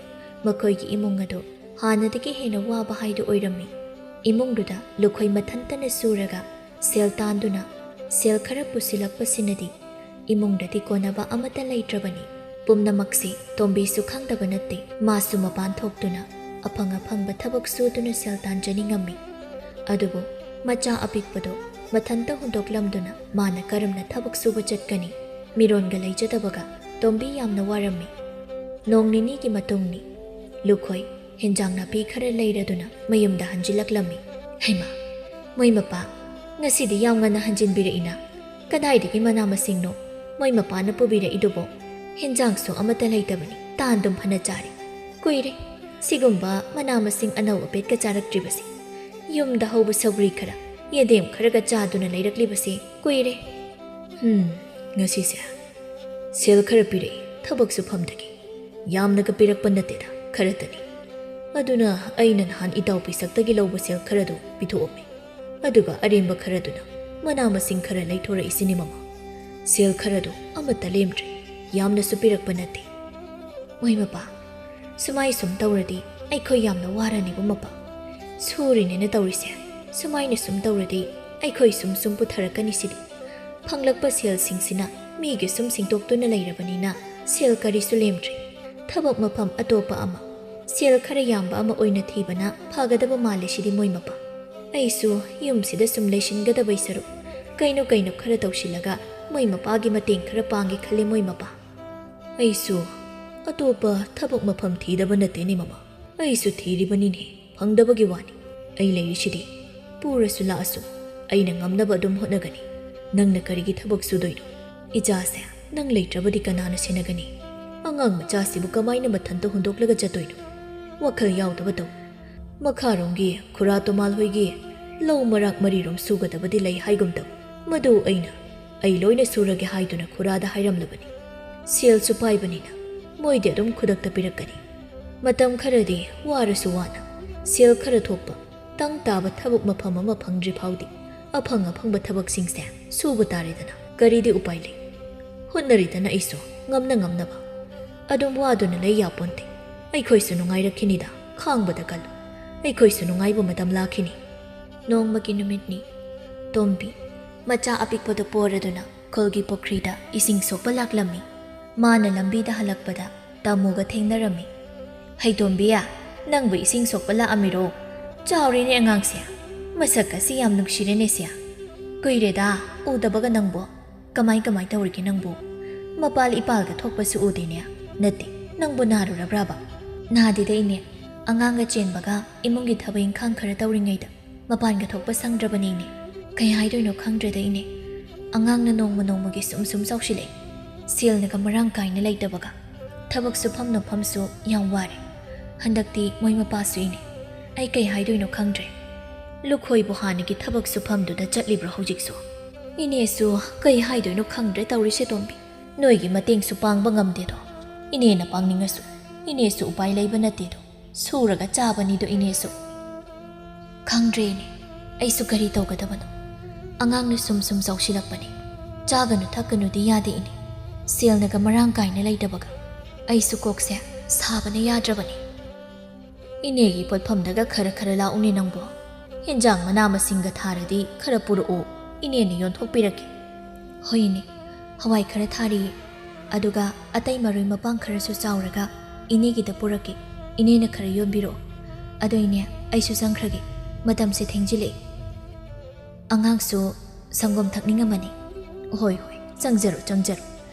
ꯃꯈꯣꯏꯒꯤ ꯏꯃꯨꯡ ꯑꯗꯨ ꯍꯥꯟꯅꯗꯒꯤ ꯍꯦꯟꯅ ꯋꯥꯕ ꯍꯥꯏꯗꯨ ꯑꯣꯏꯔꯝꯃꯤ꯫ ꯏꯃꯨꯡꯗꯨꯗ ꯂꯨꯈꯣꯏ ꯃꯊꯟꯇꯅ ꯁꯨꯔꯒ ꯁꯦꯜ ꯇꯥꯟꯗꯨꯅ ꯁꯦꯜ ꯈꯔ ꯄꯨꯁꯤꯜꯂꯛꯄꯁꯤꯅꯗꯤ ꯏꯃꯨꯡꯗꯗꯤ ꯀꯣꯟꯅꯕ ꯑꯃꯠꯇ ꯂꯩꯇ꯭ꯔꯕꯅꯤ꯫ ꯄꯨꯝꯅꯃꯛꯁꯤ ꯇꯣꯝꯕꯤꯁꯨ ꯈꯪꯗꯕ ꯅꯠꯇꯦ꯫ ꯃꯥꯁꯨ ꯃꯄꯥꯟ ꯊꯣꯛꯇꯨꯅ ꯑꯐꯪ ꯑꯐꯪꯕ ꯊꯕꯛ ꯁꯨꯗꯨꯅ ꯁꯦꯜ ꯇꯥꯟꯖꯅꯤꯡꯉꯝꯃꯤ꯫ ꯑꯗꯨꯕꯨ ꯃꯆꯥ ꯑꯄꯤꯛꯄꯗꯨ ꯃꯊꯟꯇ ꯍꯨꯟꯗꯣꯛꯂꯝꯗꯨꯅ ꯃꯥꯅ ꯀꯔꯝꯅ ꯊꯕꯛ ꯁꯨꯕ ꯆꯠꯀꯅꯤ? ꯃꯤꯔꯣꯟꯒ ꯂꯩꯖꯗꯕꯒ ꯇꯣꯝꯕꯤ ꯌꯥꯝꯅ ꯋꯥꯔꯝꯃꯤ꯫ ꯅꯣꯡ ꯅꯤꯅꯤꯒꯤ ꯃꯇꯨꯡꯅꯤ꯫ ꯂꯨꯈꯣꯏ ꯍꯦꯟꯖꯥꯡ ꯅꯥꯄꯤ ꯈꯔ ꯂꯩꯔꯗꯨꯅ ꯃꯌꯨꯝꯗ ꯍꯟꯖꯤꯜꯂꯛꯂꯝꯃꯤ꯫ "ꯍꯩꯃꯥ, ꯃꯣꯏ ꯃꯄꯥ, ꯉꯁꯤꯗꯤ ꯌꯥꯝ ꯉꯟꯅ ꯍꯟꯖꯤꯟꯕꯤꯔꯛꯏꯅ꯫ ꯀꯗꯥꯏꯗꯒꯤ ꯃꯅꯥ ꯃꯁꯤꯡꯅꯣ? ꯃꯣꯏ ꯃꯄꯥꯅ ꯄꯨꯕꯤꯔꯛꯏꯗꯨꯕꯣ ꯍꯦꯟꯖꯥꯡꯁꯨ ꯑꯃꯠꯇ ꯂꯩꯇꯕꯅꯤ꯫ ꯇꯥꯟꯗꯨꯝ ꯐꯅ ꯆꯥꯔꯦ꯫ ꯀꯨꯏꯔꯦ ꯁꯤꯒꯨꯝꯕ ꯃꯅꯥ ꯃꯁꯤꯡ ꯑꯅꯧ ꯑꯄꯦꯠꯀ ꯆꯥꯔꯛꯇ꯭ꯔꯤꯕꯁꯦ꯫ ꯌꯨꯝꯗ ꯍꯧꯕ ꯁꯧꯒ꯭ꯔꯤ ꯈꯔ, ꯌꯦꯟꯗꯦꯝ ꯈꯔꯒ ꯆꯥꯗꯨꯅ ꯂꯩꯔꯛꯂꯤꯕꯁꯦ ꯀꯨꯏꯔꯦ꯫ ꯍꯝ, ꯉꯁꯤꯁꯦ ꯁꯦꯜ ꯈꯔ ꯄꯤꯔꯛꯏ ꯊꯕꯛ ꯁꯨꯐꯝꯗꯒꯤ꯫ ꯌꯥꯝꯅꯒ ꯄꯤꯔꯛꯄ ꯅꯠꯇꯦꯗ, ꯈꯔꯇꯅꯤ꯫ ꯑꯗꯨꯅ ꯑꯩꯅ ꯅꯍꯥꯟ ꯏꯇꯥꯎ ꯄꯤꯁꯛꯇꯒꯤ ꯂꯧꯕ ꯁꯦꯜ ꯈꯔꯗꯨ ꯄꯤꯊꯣꯛꯑꯝꯃꯤ꯫ ꯑꯗꯨꯒ ꯑꯔꯦꯝꯕ ꯈꯔꯗꯨꯅ ꯃꯅꯥ ꯃꯁꯤꯡ ꯈꯔ ꯂꯩꯊꯣꯔꯛꯏꯁꯤꯅꯤ ꯃꯃꯥ꯫ ꯁꯦꯜ ꯈꯔꯗꯨ ꯑꯃꯠꯇ ꯂꯦꯝꯗ꯭ꯔꯦ꯫ ꯌꯥꯝꯅꯁꯨ ꯄꯤꯔꯛꯄ ꯅꯠꯇꯦ꯫ ꯃꯣꯏ ꯃꯄꯥ, ꯁꯨꯃꯥꯏ ꯁꯨꯝ ꯇꯧꯔꯗꯤ ꯑꯩꯈꯣꯏ ꯌꯥꯝꯅ ꯋꯥꯔꯅꯤꯕꯨ ꯃꯄꯥ꯫ ꯁꯨꯔꯤꯅꯦꯅ ꯇꯧꯔꯤꯁꯦ ꯁꯨꯃꯥꯏꯅ ꯁꯨꯝ ꯇꯧꯔꯗꯤ ꯑꯩꯈꯣꯏ ꯁꯨꯝ ꯁꯨꯝ ꯄꯨꯊꯔꯛꯀꯅꯤ ꯁꯤꯗꯤ꯫ ꯐꯪꯂꯛꯄ ꯁꯦꯜꯁꯤꯡꯁꯤꯅ ꯃꯤꯒꯤ ꯁꯨꯝ ꯁꯤꯡꯇꯣꯛꯇꯨꯅ ꯂꯩꯔꯕꯅꯤꯅ ꯁꯦꯜ ꯀꯔꯤꯁꯨ ꯂꯦꯝꯗ꯭ꯔꯦ꯫ ꯊꯕꯛ ꯃꯐꯝ ꯑꯇꯣꯞꯄ ꯑꯃ, ꯁꯦꯜ ꯈꯔ ꯌꯥꯝꯕ ꯑꯃ ꯑꯣꯏꯅ ꯊꯤꯕꯅ ꯐꯒꯗꯕ ꯃꯥꯜꯂꯦ ꯁꯤꯗꯤ ꯃꯣꯏ ꯃꯄꯥ꯫ ꯑꯩꯁꯨ ꯌꯨꯝꯁꯤꯗ ꯁꯨꯝ ꯂꯩꯁꯤꯟꯒꯗꯕꯩ ꯁꯔꯨꯛ ꯀꯩꯅꯣ ꯀꯩꯅꯣ ꯈꯔ ꯇꯧꯁꯤꯜꯂꯒ ꯃꯣꯏ ꯃꯄꯥꯒꯤ ꯃꯇꯦꯡ ꯈꯔ ꯄꯥꯡꯒꯦ ꯈꯜꯂꯦ ꯃꯣꯏ ꯃꯄꯥ꯫ ꯑꯩꯁꯨ ꯑꯇꯣꯞꯄ ꯊꯕꯛ ꯃꯐꯝ ꯊꯤꯗꯕ ꯅꯠꯇꯦꯅꯦ ꯃꯃꯥ꯫ ꯑꯩꯁꯨ ꯊꯤꯔꯤꯕꯅꯤꯅꯦ, ꯐꯪꯗꯕꯒꯤ ꯋꯥꯅꯤ꯫ ꯑꯩ ꯂꯩꯔꯤꯁꯤꯗꯤ ꯄꯨꯔꯁꯨ ꯂꯥꯛꯑꯁꯨ ꯑꯩꯅ ꯉꯝꯅꯕ ꯑꯗꯨꯝ ꯍꯣꯠꯅꯒꯅꯤ꯫ ꯅꯪꯅ ꯀꯔꯤꯒꯤ ꯊꯕꯛ ꯁꯨꯗꯣꯏꯅꯣ? ꯏꯆꯥꯁꯦ ꯅꯪ ꯂꯩꯇ꯭ꯔꯕꯗꯤ ꯀꯅꯥꯅ ꯁꯦꯟꯅꯒꯅꯤ? ꯑꯉꯥꯡ ꯃꯆꯥꯁꯤꯕꯨ ꯀꯃꯥꯏꯅ ꯃꯊꯟꯇ ꯍꯨꯟꯗꯣꯛꯂꯒ ꯆꯠꯇꯣꯏꯅꯣ? ꯋꯥꯈꯜ ꯌꯥꯎꯗꯕ ꯇꯧ꯫ ꯃꯈꯥꯔꯣꯝꯒꯤ ꯈꯨꯔꯥ ꯇꯣꯃꯥꯜ ꯍꯣꯏꯒꯤ ꯂꯧ ꯃꯔꯥꯛ ꯃꯔꯤꯔꯣꯝ ꯁꯨꯒꯗꯕꯗꯤ ꯂꯩ ꯍꯥꯏꯒꯨꯝ ꯇꯧ꯫ ꯃꯗꯨ ꯑꯩꯅ, ꯑꯩ ꯂꯣꯏꯅ ꯁꯨꯔꯒꯦ ꯍꯥꯏꯗꯨꯅ ꯈꯨꯔꯥꯗ ꯍꯥꯏꯔꯝꯂꯕꯅꯤ꯫ ꯁꯦꯜꯁꯨ ꯄꯥꯏꯕꯅꯤꯅ ꯃꯣꯏꯗꯤ ꯑꯗꯨꯝ ꯈꯨꯗꯛꯇ ꯄꯤꯔꯛꯀꯅꯤ꯫ ꯃꯇꯝ ꯈꯔꯗꯤ ꯋꯥꯔꯁꯨ ꯋꯥꯅ ꯁꯦꯜ ꯈꯔ ꯊꯣꯛꯄ ꯇꯪ ꯇꯥꯕ ꯊꯕꯛ ꯃꯐꯝ ꯑꯃ ꯐꯪꯗ꯭ꯔꯤ ꯐꯥꯎꯗꯤ ꯑꯐꯪ ꯑꯐꯪꯕ ꯊꯕꯛꯁꯤꯡꯁꯦ ꯁꯨꯕ ꯇꯥꯔꯦꯗꯅ꯫ ꯀꯔꯤꯗꯤ ꯎꯄꯥꯏ ꯂꯩ? ꯍꯣꯠꯅꯔꯤꯗꯅ ꯑꯩꯁꯨ ꯉꯝꯅ ꯉꯝꯅꯕ꯫ ꯑꯗꯨꯝ ꯋꯥꯗꯨꯅ ꯂꯩ ꯌꯥꯄꯣꯟꯇꯦ꯫ ꯑꯩꯈꯣꯏꯁꯨ ꯅꯨꯡꯉꯥꯏꯔꯛꯈꯤꯅꯤꯗ, ꯈꯥꯡꯕꯗ ꯀꯜꯂꯨ꯫ ꯑꯩꯈꯣꯏꯁꯨ ꯅꯨꯡꯉꯥꯏꯕ ꯃꯇꯝ ꯂꯥꯛꯈꯤꯅꯤ꯫ ꯅꯣꯡꯃꯒꯤ ꯅꯨꯃꯤꯠꯅꯤ꯫ ꯇꯣꯝꯕꯤ ꯃꯆꯥ ꯑꯄꯤꯛꯄꯗꯨ ꯄꯣꯔꯗꯨꯅ ꯈꯨꯜꯒꯤ ꯄꯨꯈ꯭ꯔꯤꯗ ꯏꯁꯤꯡ ꯁꯣꯛꯄ ꯂꯥꯛꯂꯝꯃꯤ꯫ ꯃꯥꯅ ꯂꯝꯕꯤꯗ ꯍꯜꯂꯛꯄꯗ ꯇꯥꯃꯣꯒ ꯊꯦꯡꯅꯔꯝꯃꯤ꯫ "ꯍꯩ ꯇꯣꯝꯕꯤ, ꯅꯪꯕꯨ ꯏꯁꯤꯡ ꯁꯣꯛꯄ ꯂꯥꯛꯑꯝꯃꯤꯔꯣ? ꯆꯥꯎꯔꯦꯅꯦ ꯑꯉꯥꯡꯁꯦ꯫ ꯃꯁꯛ ꯑꯁꯤ ꯌꯥꯝ ꯅꯨꯡꯁꯤꯔꯦꯅꯦ ꯁꯦ꯫ ꯀꯨꯏꯔꯦꯗ ꯎꯗꯕꯒ ꯅꯪꯕꯨ꯫ ꯀꯃꯥꯏ ꯀꯃꯥꯏ ꯇꯧꯔꯤꯒꯦ ꯅꯪꯕꯨ? ꯃꯄꯥꯜ ꯏꯄꯥꯜꯒ ꯊꯣꯛꯄꯁꯨ ꯎꯗꯦꯅꯦ꯫ ꯅꯠꯇꯦ, ꯅꯪꯕꯨ ꯅꯥꯔꯨꯔꯕ꯭ꯔꯕ?" "ꯅꯥꯗꯦꯗ ꯏꯅꯦ꯫ ꯑꯉꯥꯡꯒ ꯆꯦꯟꯕꯒ ꯏꯃꯨꯡꯒꯤ ꯊꯕꯛ ꯏꯪꯈꯥꯡ ꯈꯔ ꯇꯧꯔꯤꯉꯩꯗ ꯃꯄꯥꯟꯒ ꯊꯣꯛꯄ ꯁꯪꯗ꯭ꯔꯕꯅꯦ ꯏꯅꯦ꯫ ꯀꯩ ꯍꯥꯏꯗꯣꯏꯅꯣ ꯈꯪꯗ꯭ꯔꯦꯗ ꯏꯅꯦ꯫ ꯑꯉꯥꯡꯅ ꯅꯣꯡꯃ ꯅꯣꯡꯃꯒꯤ ꯁꯨꯝ ꯁꯨꯝ ꯆꯥꯎꯁꯤꯜꯂꯛꯑꯦ꯫ ꯁꯦꯜꯅꯒ ꯃꯔꯥꯡ ꯀꯥꯏꯅ ꯂꯩꯇꯕꯒ, ꯊꯕꯛ ꯁꯨꯐꯝ ꯅꯣꯝꯐꯝꯁꯨ ꯌꯥꯝ ꯋꯥꯔꯦ꯫ ꯍꯟꯗꯛꯇꯤ ꯃꯣꯏ ꯃꯄꯥꯁꯨ ꯏꯅꯦ꯫ ꯑꯩ ꯀꯩ ꯍꯥꯏꯗꯣꯏꯅꯣ ꯈꯪꯗ꯭ꯔꯦ꯫ ꯂꯨꯈꯣꯏꯕꯨ ꯍꯥꯟꯅꯒꯤ ꯊꯕꯛ ꯁꯨꯐꯝꯗꯨꯗ ꯆꯠꯂꯤꯕ꯭ꯔꯣ ꯍꯧꯖꯤꯛꯁꯨ? ꯏꯅꯦꯁꯨ ꯀꯩ ꯍꯥꯏꯗꯣꯏꯅꯣ ꯈꯪꯗ꯭ꯔꯦ ꯇꯧꯔꯤꯁꯦ ꯇꯣꯝꯕꯤ꯫ ꯅꯣꯏꯒꯤ ꯃꯇꯦꯡꯁꯨ ꯄꯥꯡꯕ ꯉꯝꯗꯦꯗꯣ꯫ ꯏꯅꯦꯅ ꯄꯥꯡꯅꯤꯡꯉꯁꯨ ꯏꯅꯦꯁꯨ ꯎꯄꯥꯏ ꯂꯩꯕ ꯅꯠꯇꯦꯗꯣ꯫ ꯁꯨꯔꯒ ꯆꯥꯕꯅꯤꯗꯣ ꯏꯅꯦꯁꯨ꯫ ꯈꯪꯗ꯭ꯔꯦ ꯏꯅꯦ, ꯑꯩꯁꯨ ꯀꯔꯤ ꯇꯧꯒꯗꯕꯅꯣ꯫ ꯑꯉꯥꯡꯅ ꯁꯨꯝ ꯁꯨꯝ ꯆꯥꯎꯁꯤꯜꯂꯛꯄꯅꯦ꯫ ꯆꯥꯒꯅꯨ ꯊꯛꯀꯅꯨꯗꯤ ꯌꯥꯗꯦ ꯏꯅꯦ꯫ ꯁꯦꯜꯅꯒ ꯃꯔꯥꯡ ꯀꯥꯏꯅ ꯂꯩꯇꯕꯒ꯫ ꯑꯩꯁꯨ ꯀꯣꯛꯁꯦ ꯁꯥꯕꯅ ꯌꯥꯗ꯭ꯔꯕꯅꯦ꯫ ꯏꯅꯦꯒꯤ ꯄꯣꯠꯐꯝꯗꯒ ꯈꯔ ꯈꯔ ꯂꯥꯛꯎꯅꯦ ꯅꯪꯕꯣ꯫ ꯍꯦꯟꯖꯥꯡ ꯃꯅꯥ ꯃꯁꯤꯡꯒ ꯊꯥꯔꯗꯤ ꯈꯔ ꯄꯨꯔꯛꯎ, ꯏꯅꯦꯅ ꯌꯣꯟꯊꯣꯛꯄꯤꯔꯛꯀꯦ꯫ ꯍꯣꯏ ꯏꯅꯦ, ꯍꯋꯥꯏ ꯈꯔ ꯊꯥꯔꯤꯌꯦ꯫ ꯑꯗꯨꯒ ꯑꯇꯩ ꯃꯔꯣꯏ ꯃꯄꯥꯡ ꯈꯔꯁꯨ ꯆꯥꯎꯔꯒ ꯏꯅꯦꯒꯤꯗ ꯄꯨꯔꯛꯀꯦ꯫ ꯏꯅꯦꯅ ꯈꯔ ꯌꯣꯟꯕꯤꯔꯛꯑꯣ꯫ ꯑꯗꯣ ꯏꯅꯦ, ꯑꯩꯁꯨ ꯆꯪꯈ꯭ꯔꯒꯦ꯫ ꯃꯇꯝꯁꯦ ꯊꯦꯡꯖꯤꯜꯂꯛꯑꯦ꯫ ꯑꯉꯥꯡꯁꯨ ꯁꯪꯒꯣꯝ ꯊꯛꯅꯤꯡꯉꯝꯃꯅꯤ꯫ ꯍꯣꯏ, ꯍꯣꯏ, ꯆꯪꯖꯔꯣ, ꯆꯪꯖꯔꯣ꯫